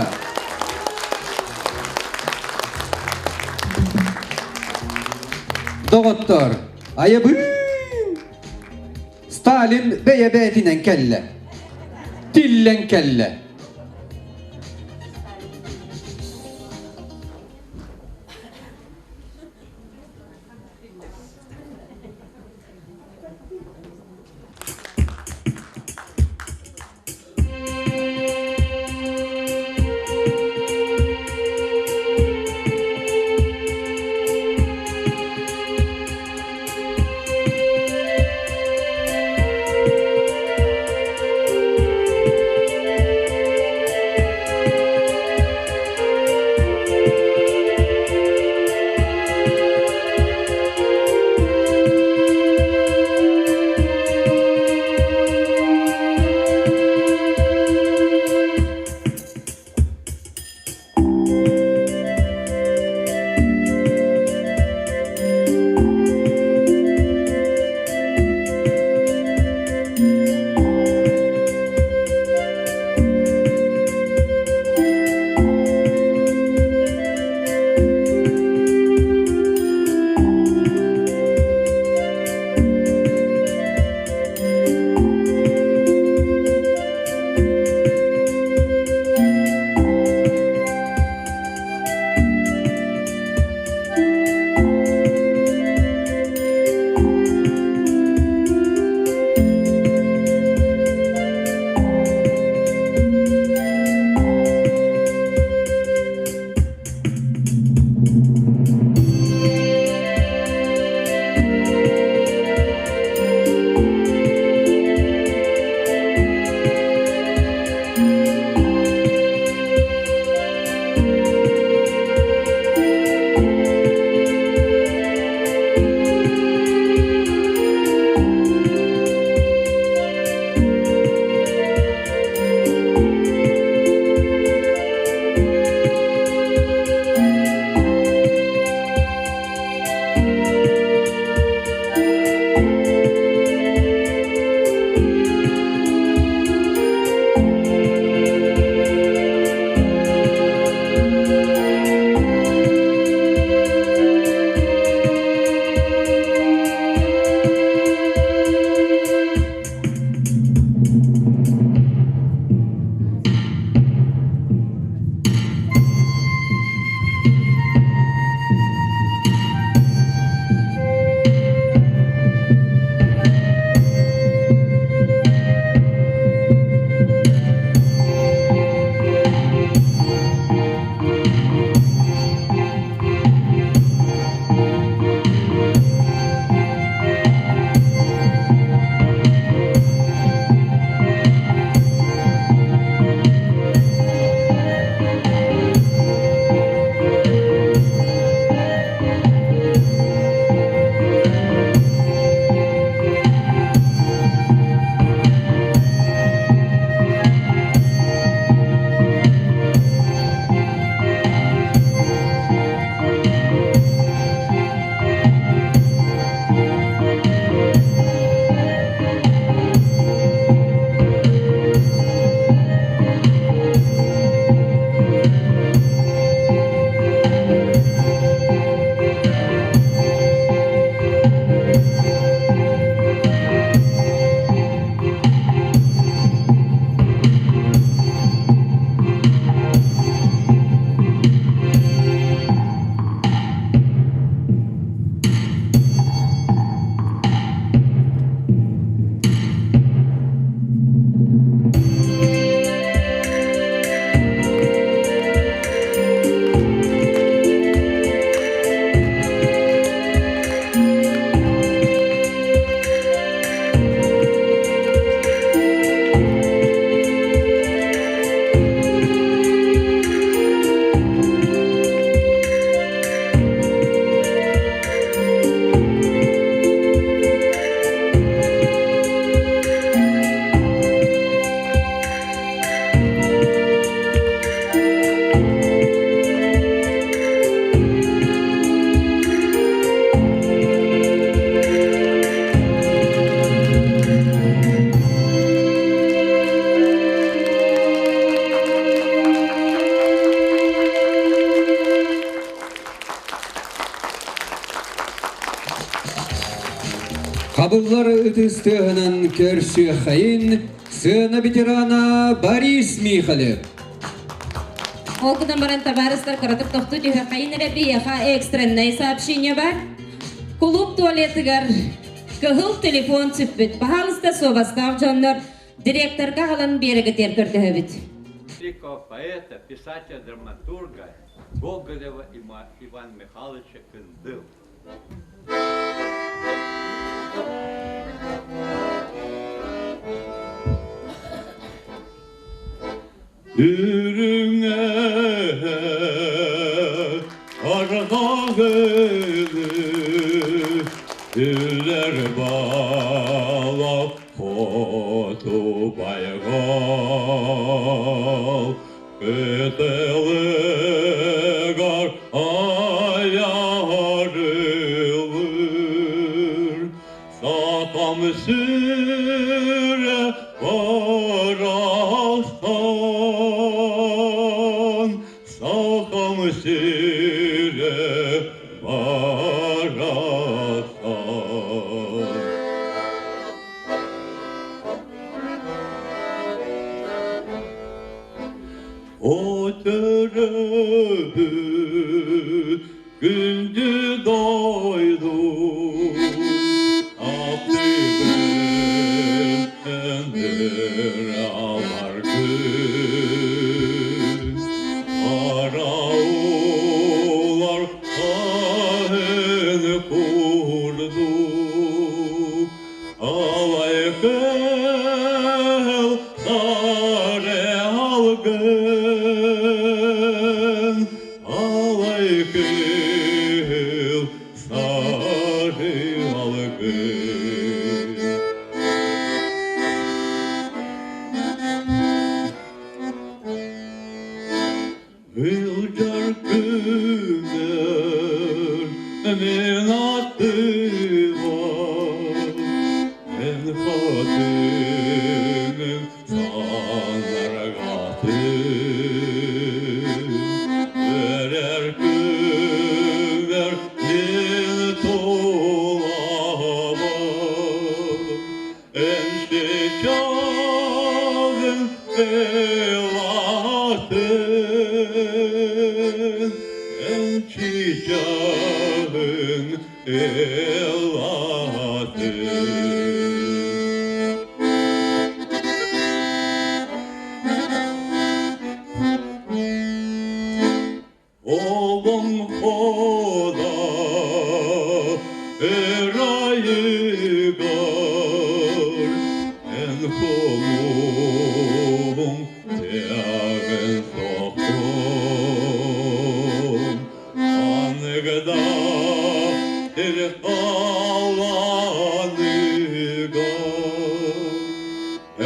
Speaker 13: Доҕоттор, айабыы! Сталин бэйэ-бэйэтинэн кэллэ. Тиллэн кэллэ. Хабыллар ытыс тыаһынан көрсүөххэйин сыана ветерана Борис Михалев.
Speaker 14: Ол гынан баран табаарыстар кыратык тохтуу түһүөххэйин эрэ биһиэхэ экстреннай сообщение бар. Кулууп туалетыгар кыһыл телефон сүппүт. Пожалуйста, суобастаах дьоннор директорга аҕалан биэрэгитигэр көрдөһөбүт.
Speaker 15: Великого поэта, писателя, драматурга Гоголева Ивана Михайловича Кындыл.
Speaker 16: Үрүҥ арҕаҕыны үлэр балах хоту байҕал кытылыгар айарылыр сатам сүрэ барахсан сахам сирэ барахсан. О төрөбүт күндү дойду Аттыбын өндür алар күн Араулар хаһын курдук Алай кыл сары алгын Алай кыл сары алгын. Ылдьар күннэр мин аттыбар, эн хатыҥын санаргатын. Өрөр күннэр мин тулабар, эн чычааҕын ылатын, эн чычааҕын ылатын. Олоҥхода ырайыгар эн хомуһуҥ тиэҕин сохтун аныгыда сир халлааныгар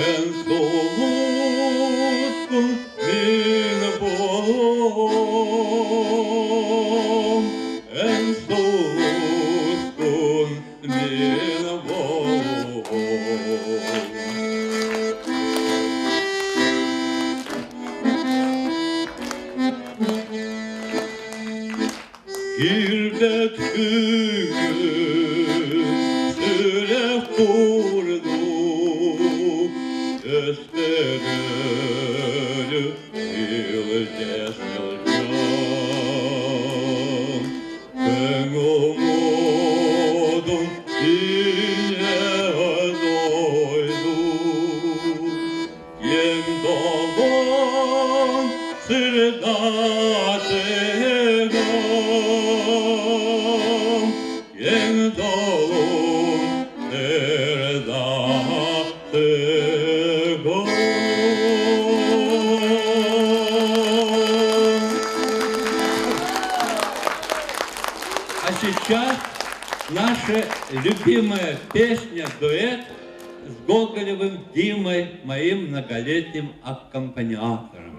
Speaker 16: эн сулускун мин буолуом, эн сулускун мин буолуом. Киирбэт күҥҥүн сүрэх курдук өстөрөлү илдьэ сылдьан көҥүл ийэ дойду киэҥ долун сирдатыгым, киэҥ долун сирдатыгым.
Speaker 15: А сейчас наша любимая песня дуэт с Гоголевым Димой, моим многолетним аккомпаниатором.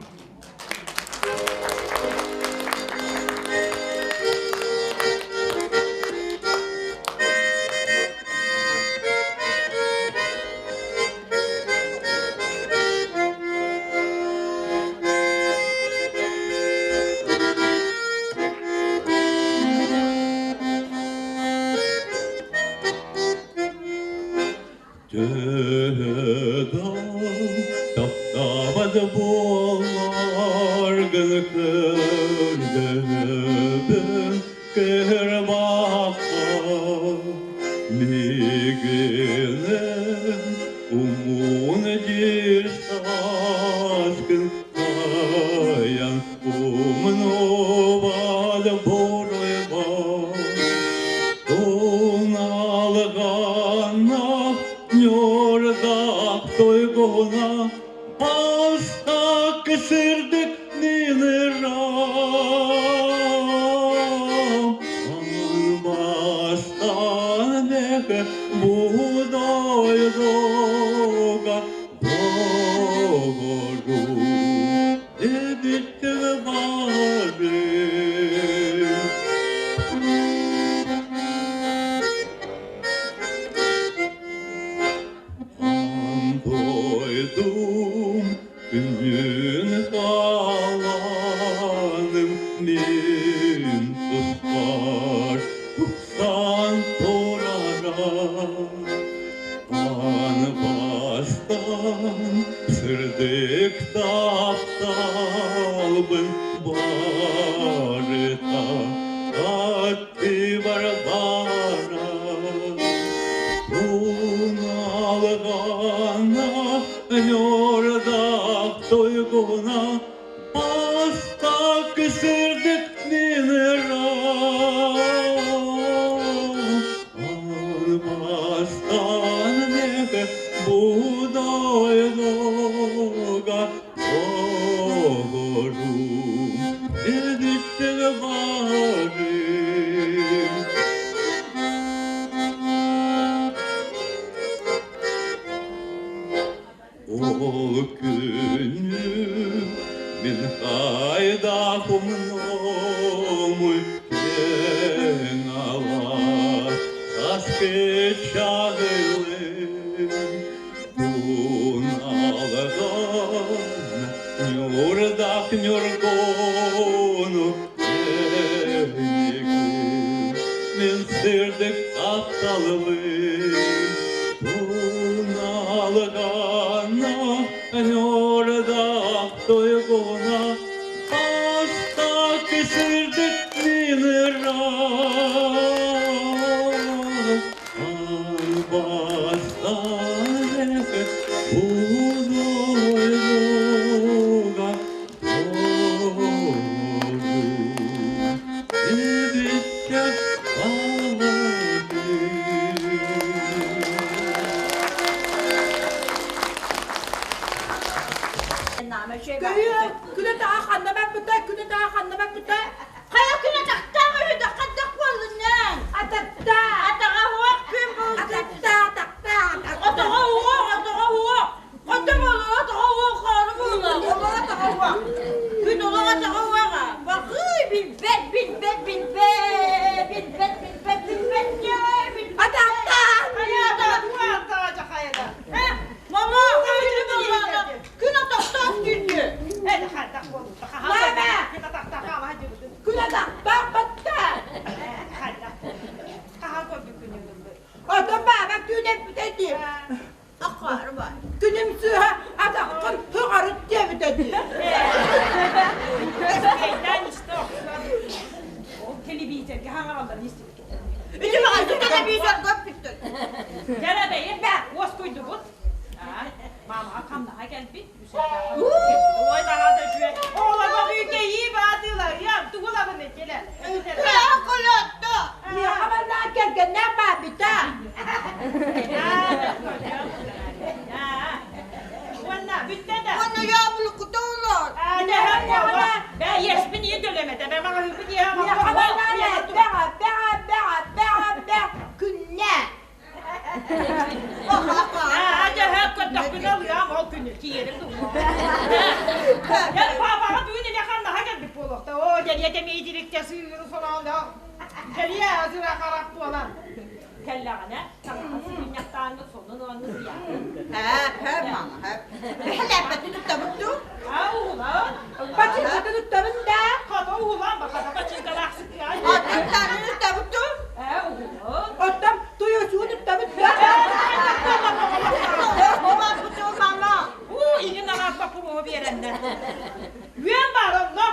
Speaker 16: Көргөн көрдөнөбүн кэрбаха Мигинен умун дир саскын Каян умнубал буруйба Туналгана нюрдак тойгуна Бастак сырдык нинырам Бастан мех будойдуга Богору эбиттер бары. Дойдум күнүн таланым мин туспар тупсан турара Анбастан сырдык тапталбын барыта атты барбара Туналгана нюрдак тойгуна Бастак сырдык нинырам Бастан мех будойдуга Огору эбиттер бары. Ол күнү мин хайдах умнуомуй киэҥ алаас саскы чаҕылын Туналган ньурдах ньургуну эйигин мин сырдык тапталбын Туналгана ньурдах тойгуна Бастак сырдык нинырам Бастан будойдуга Огору эбиттер
Speaker 3: Көйө, күнэ таға ханна баппыта, күнэ таға ханна баппыта.
Speaker 4: Хайа күнэ тахтаах үһү хаддах буоллуннан.
Speaker 3: Ататта.
Speaker 4: Атаҕа уох күн буолду.
Speaker 3: Ататта, ататта.
Speaker 4: Атаҕа уох, атаҕа уох. Хатта буолла, атаҕа уох хаары буолла. Олоҕ атаҕа уох. Күн олоҕ атаҕа уоҕа. Бакый билбэт, билбэт, билбэт, билбэт, билбэт, билбэт, билбэт.
Speaker 3: Ататта.
Speaker 4: Хайа атаҕа Э, мама, күн атахтаах түүннү.
Speaker 3: Мама! Күнэ тахтаах батта. Отон баба түүн эппитэ дии. Күнүм сыыһа атаххын туҕарыт диэбитэ дии.
Speaker 11: Телевизорга хаҥаралларын истибит.
Speaker 4: Ити маҕа телевизорга көппүттэр.
Speaker 11: Дьэ, бэйэ, уоскуйдубут. Мамаҕа хамнаһа кэлбит. Ой, наһаа да үчүгэй. Оҕолорго бүүкэйии баатыылар. Я, тугу ылабын этилэ.
Speaker 4: Кулотто.
Speaker 3: Миэхэ маннаах кэргэннээх баабыта.
Speaker 11: Уонна бүттэ да.
Speaker 4: Уонна яблоко олор.
Speaker 11: Бэ, еспин ие төлемете. Бэ, мага хүппүт ие
Speaker 3: Миэхэ маннаах бэҕэ, бэҕэ, бэҕэ, бэҕэ, бэ, күннэ.
Speaker 4: Һэ, мама, һэ. Бэһэлээппэтин туттабыт дуу?
Speaker 3: Бачыыҥкатын туттабын да.
Speaker 4: Аттарын туттабыт дуу?
Speaker 3: Оттон туйусугу туттабыт да.
Speaker 4: Мама, мама.
Speaker 11: Үөн бар онно.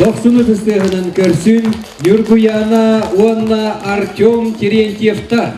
Speaker 13: Дохсун ытыстыаһынан көрсүн Ньургуяна уонна Артем Терентьевтар.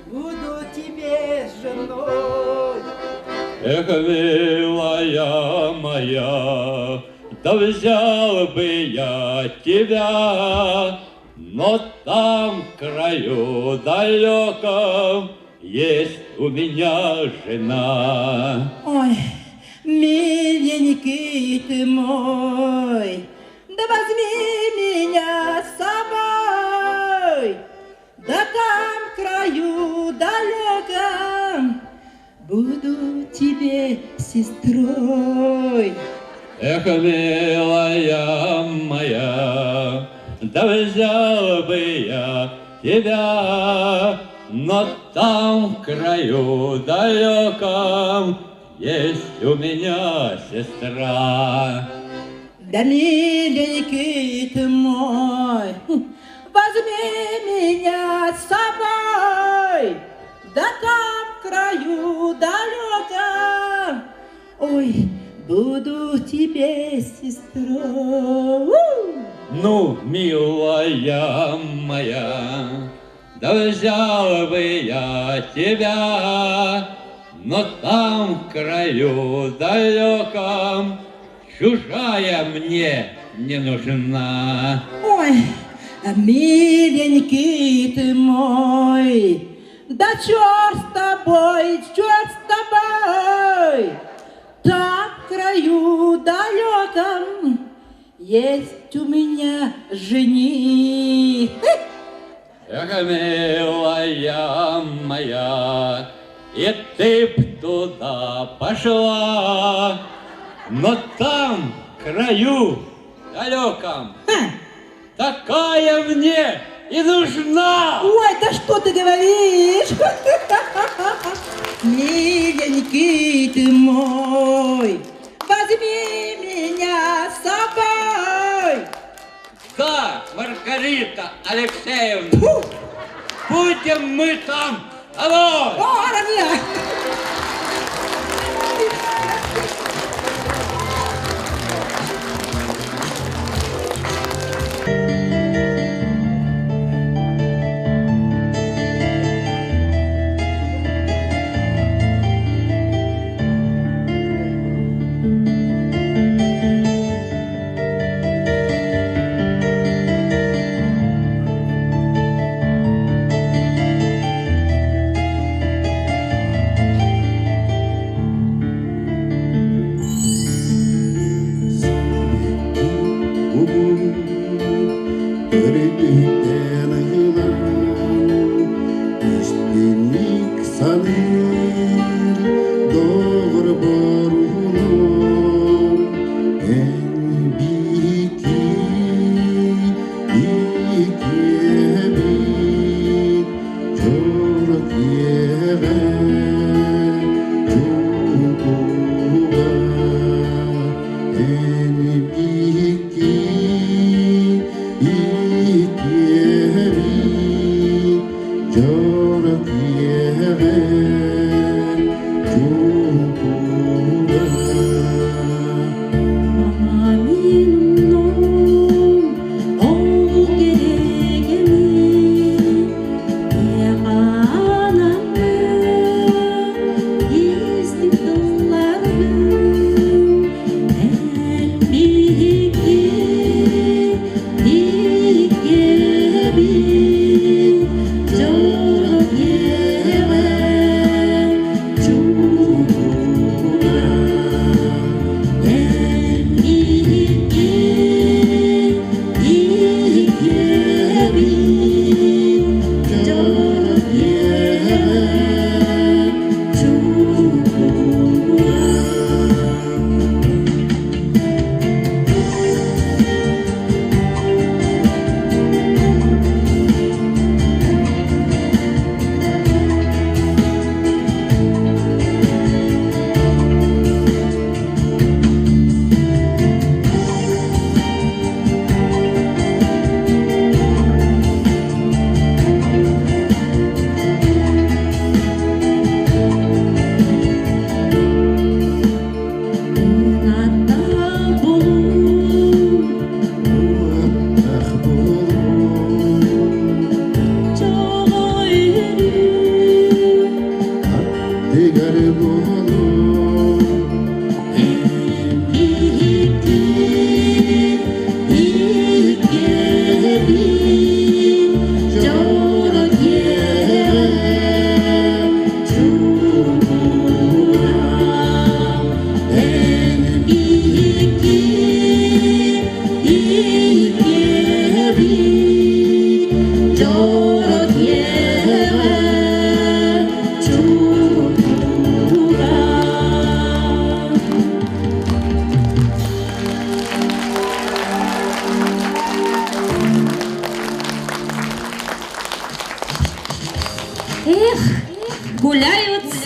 Speaker 10: Буду тебе женой.
Speaker 16: Эх, милая моя, да взял бы я тебя, но там в краю далеком есть у меня жена.
Speaker 3: Ой, миленький ты мой, да возьми меня с собой, да там в краю далеком буду тебе сестрой.
Speaker 16: Эх, милая моя, да взял бы я тебя,
Speaker 15: Но там в краю далеком есть у меня сестра.
Speaker 10: Да, миленький ты мой, возьми меня с собой, да там в краю далеком, ой, буду тебе сестрой.
Speaker 15: Ну, милая моя, да взял бы я тебя, но там в краю далеком чужая мне не нужна.
Speaker 10: Ой, миленький ты мой, да черт с тобой, черт с тобой, там в краю далеком есть у меня жених.
Speaker 15: Эх, милая моя, и ты б туда пошла, но там, в краю далеком, такая мне и нужна.
Speaker 10: Ой, да что ты говоришь? Миленький ты мой, возьми меня с собой.
Speaker 15: Да, Маргарита Алексеевна, будем мы там тобой.
Speaker 10: О, Арамия!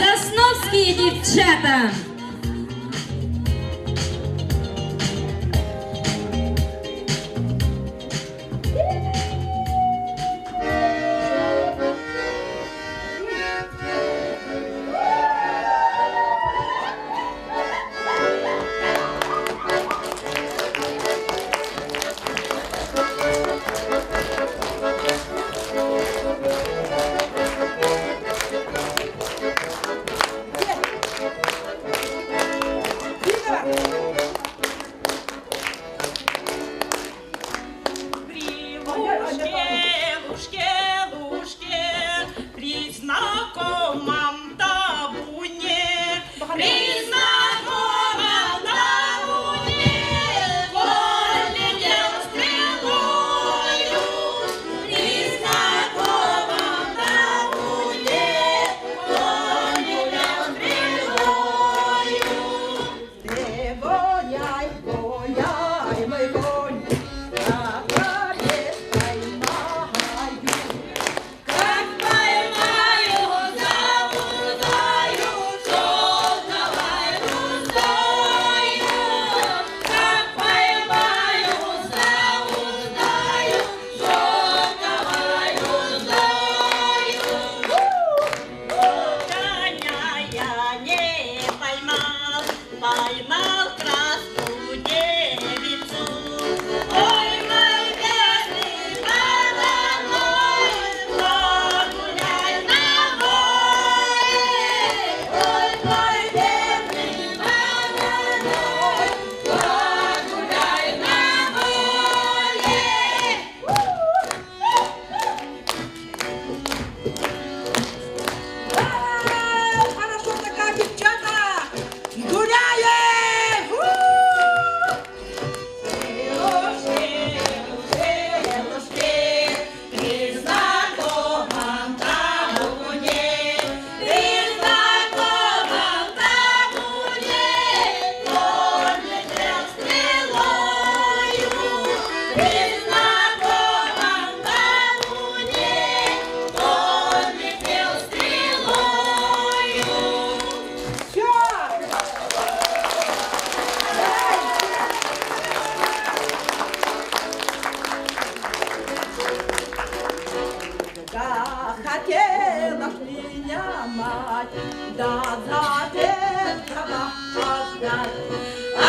Speaker 14: Сосновские девчата.
Speaker 11: При лужке, лужке, лужке, при знакомом табуне, при знакомом табуне, конь летел стрелою, при знакомом табуне, конь летел стрелою.
Speaker 3: Ты гуляй, гуляй, мой конь, как поймаю.
Speaker 11: Как поймаю, заблудаю, шелковой уздою. Как поймаю, заблудаю, шелковой уздою. Коня я не поймал, поймал красную девицу. Ой, мой бедный вороной, погуляй на воле. Ой, мой бедный вороной, погуляй на воле.
Speaker 3: Хорошо такая, девчата! Гуляем!
Speaker 11: Лужки, лужки, при знакомом табуне, при знакомом табуне, конь летел стрелою, при знакомом табуне, конь летел стрелою.
Speaker 3: Все! Да хотела ж меня мать, да за первого отдать.
Speaker 11: А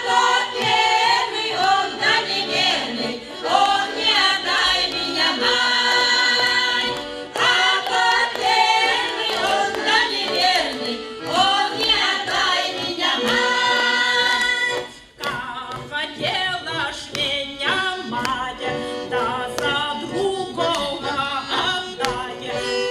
Speaker 11: тот верный, он да неверный, он не отдай меня, мать. А тот верный, он да неверный, он не отдай меня, мать. Как хотела ж меня мать, да за другого отдать.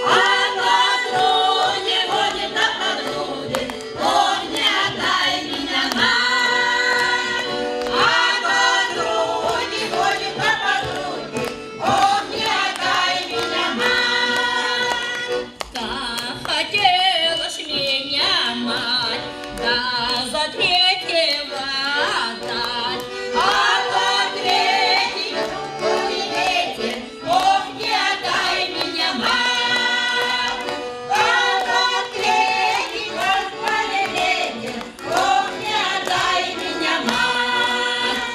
Speaker 11: А подруге будет, да подруге, он не отдай меня, мать. А подруге будет, да подруге, он не отдай меня, мать. Как хотела ж меня мать, да за третьего отдать. А тот третий, ветер, ох, не отдай меня, мать. А тот третий, ветер, ох, не отдай меня, мать.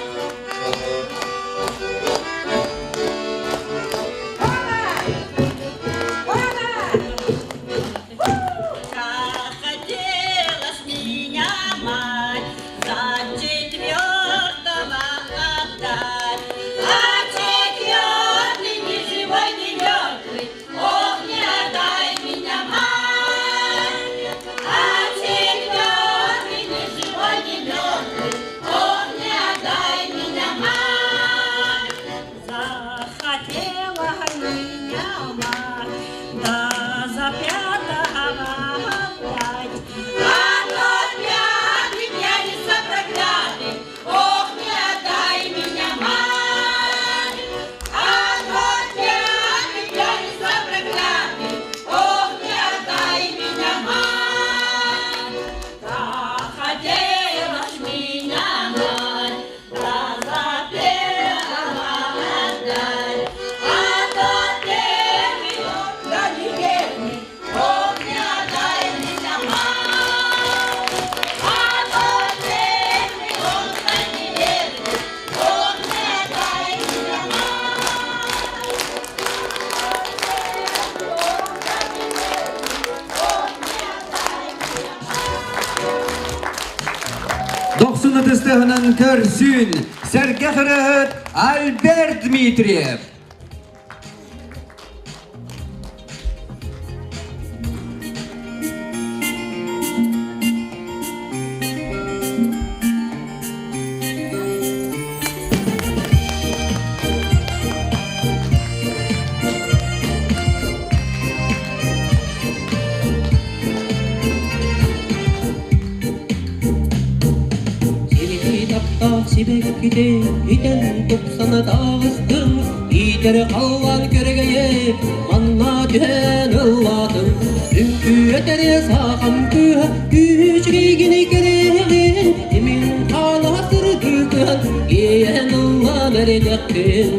Speaker 11: Как хотела ж меня мать,
Speaker 13: Дохсун ытыстыһынан көрсүн сэргэх ырыаһыт Альберт Дмитриев.
Speaker 17: Сибики таптаах сибэкките итэн тупсана таҕыстым, иитэр халлаан көрүгэйэ манна түһэн ыллаатым. Үҥкүү этэрэ саахам кыыһа күүчүгэйгини кэрэҕин, имин хаала сырдыгын, иэйэн ыллаан эрэдэххин.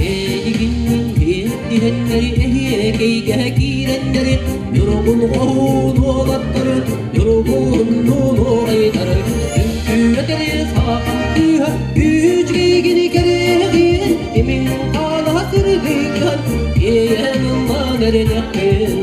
Speaker 17: Эйигиннин иһэннэри эһиэкэйгэ киирэннэри Ньургун хоһуун уолаттары Ньургун нуонуорайдары Үҥкүүрэтери саахам кыыһа Күүчүгэйгини кэрэҕин Имин хаалаһа сырдыгын Иэйэн ыллаан эрэдэххин.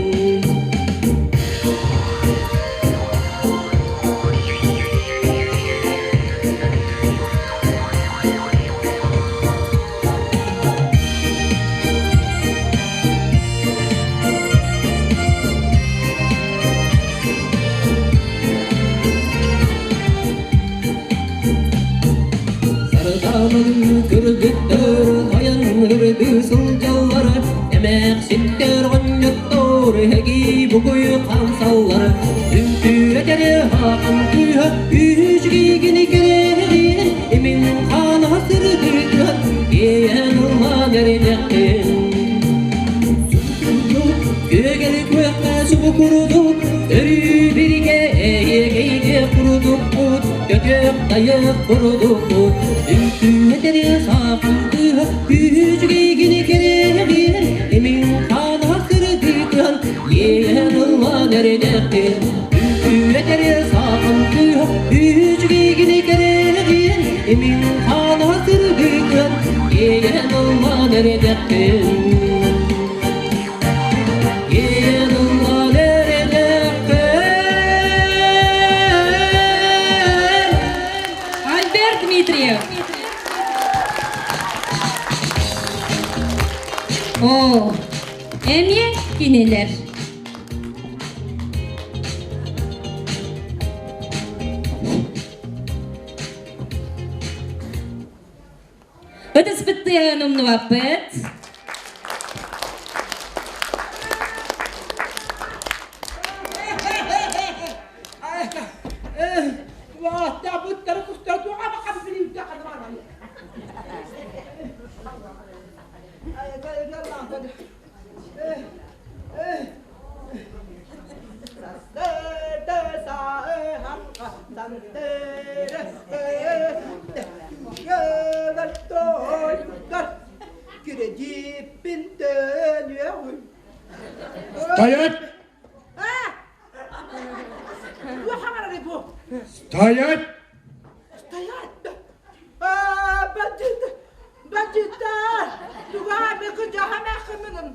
Speaker 17: Сардаанын кыргыттар айаннырды сылдьаллар, эмээхситтэр оҕонньоттор эһэги бугуй хаамсаллар. Үҥкүүрэтэр хаан кыыһа үчүгэйгини кэрэҕин, имин хаана сырдыгын, иэйэн ыллаан эридэххин. Күөгэли күөххэ субу курдук, өрүү биригэ эйиэгэйгэ курдукпут, көтүөх тайах курдукпут. Үҥкүүһэтэр саахан кыыһа күүчүгэйгини кэрэҕин, имин хаана сырдыгын, иэйэн ыллаан эридэххин. Үҥкүүһэтэр саахан кыыһа күүчүгэйгини кэрэҕин, имин хаана сырдыгын, иэйэн ыллаан эридэххин.
Speaker 14: Альберт Дмитриев. О, эмиэ кинилэр. Ытыспыт тыаһын умнубаппыт.
Speaker 3: Кирэдьииппин төлүөҕүм.
Speaker 2: Стоять! Стоять!
Speaker 3: Стоять! Бандит! Бандиттар! Туга мен кыдьаха мәххимин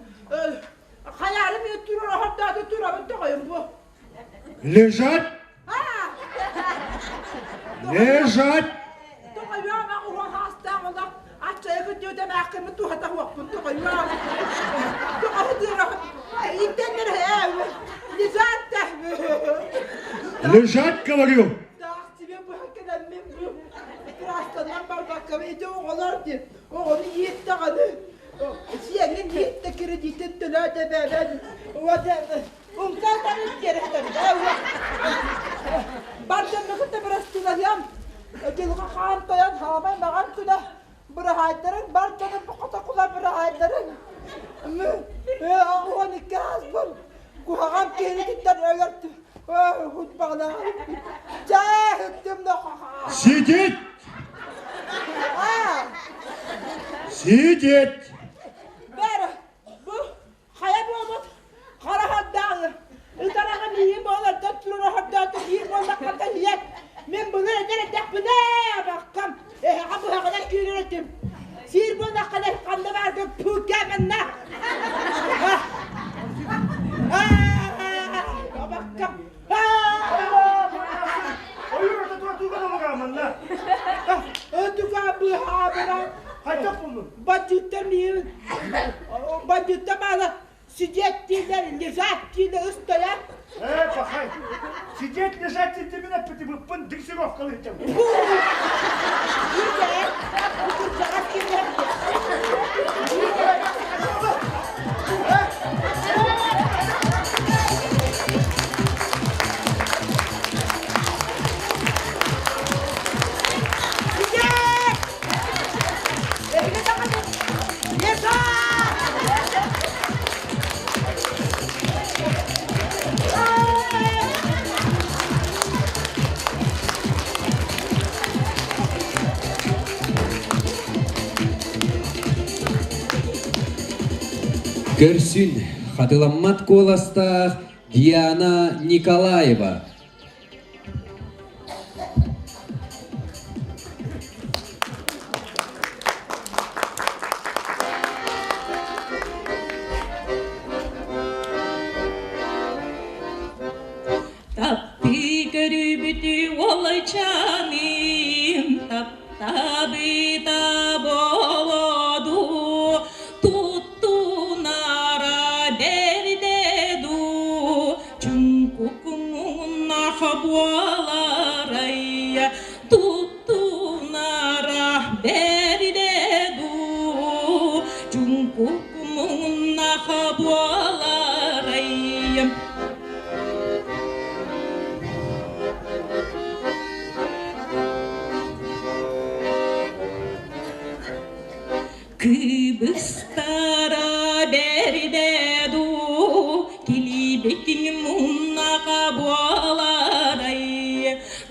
Speaker 3: хайаары мен турар охордааты турабын тоҕойум бу.
Speaker 2: Лежать! Лежать!
Speaker 3: Тоҕойуом уһун хаастаах олох аччайа кыдьыыта мәххимин туһата хуохпун тоҕойуом. Тоҕоһу иттеннер Лежать!
Speaker 2: Лежать, говорю!
Speaker 3: Таах тебе быһа кэлэммин бу трассанан барбаккабын ити оҕолор диэн оҕону иит даҕаны сиэҥҥин иит да кредитин төлөө дэбээбэн уота умсаатарын тиэрэхтэр бар дьонну кытта бырастыылаһыам дьылҕа хаан тойон хаамай маҕан күнэ быраһаайдарын бар дьонум хотокула быраһаайдарын 12 ааспын куһаҕан киһини киттэн өлөр
Speaker 2: Сидеть! Сидеть!
Speaker 3: Бэр, бу хайа буолбут хара хардаалы ытараҕа миигин буолардан турар хордооту биир буоллаххата иһиэт мин былыр этэр этэхпинэ баккам эһэҕэ быһаҕынан киирэр этим сиир буоллаххына ханна бааргын пууккааманна баккам. Бандьыыттар миигин бандьыыттар маала сидеть дииллэр, лежать дииллэр, ыстайар.
Speaker 18: Э, пахай, сидеть, лежать диэн эппитибиппин дрессировкалыырдым.
Speaker 13: Көрсүн, хатыламмат куоластаах Диана Николаева.
Speaker 9: Таптыы көрүбүтү уолчаным, таптабыта болоду, туттунара берде ду, чуҥкукуҥунах буоларай, туттунара берде ду, чуҥкукуҥунах буоларай. Кыбыстара бэрдэ дуу, килибикин муннаҕа буоларай,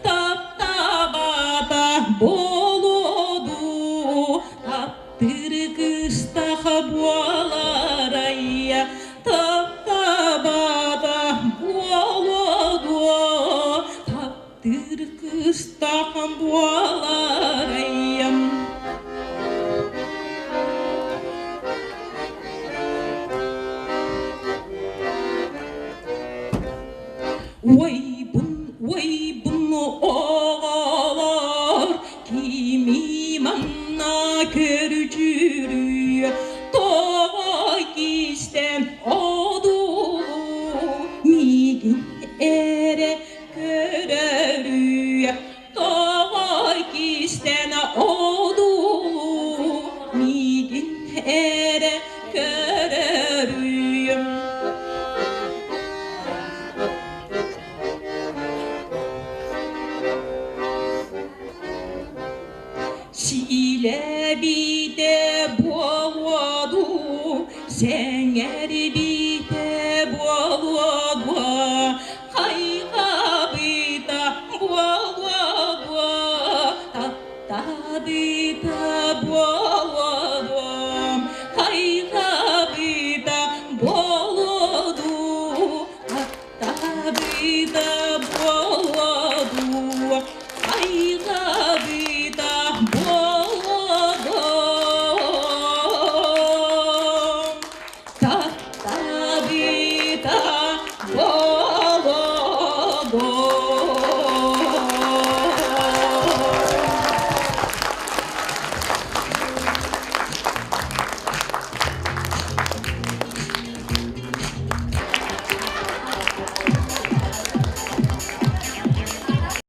Speaker 9: таптаабата буолуо дуу, таптыыр кыыстах буоларай, таптаабата буолуо дуо, таптыыр кыыстах буоларай. Ой,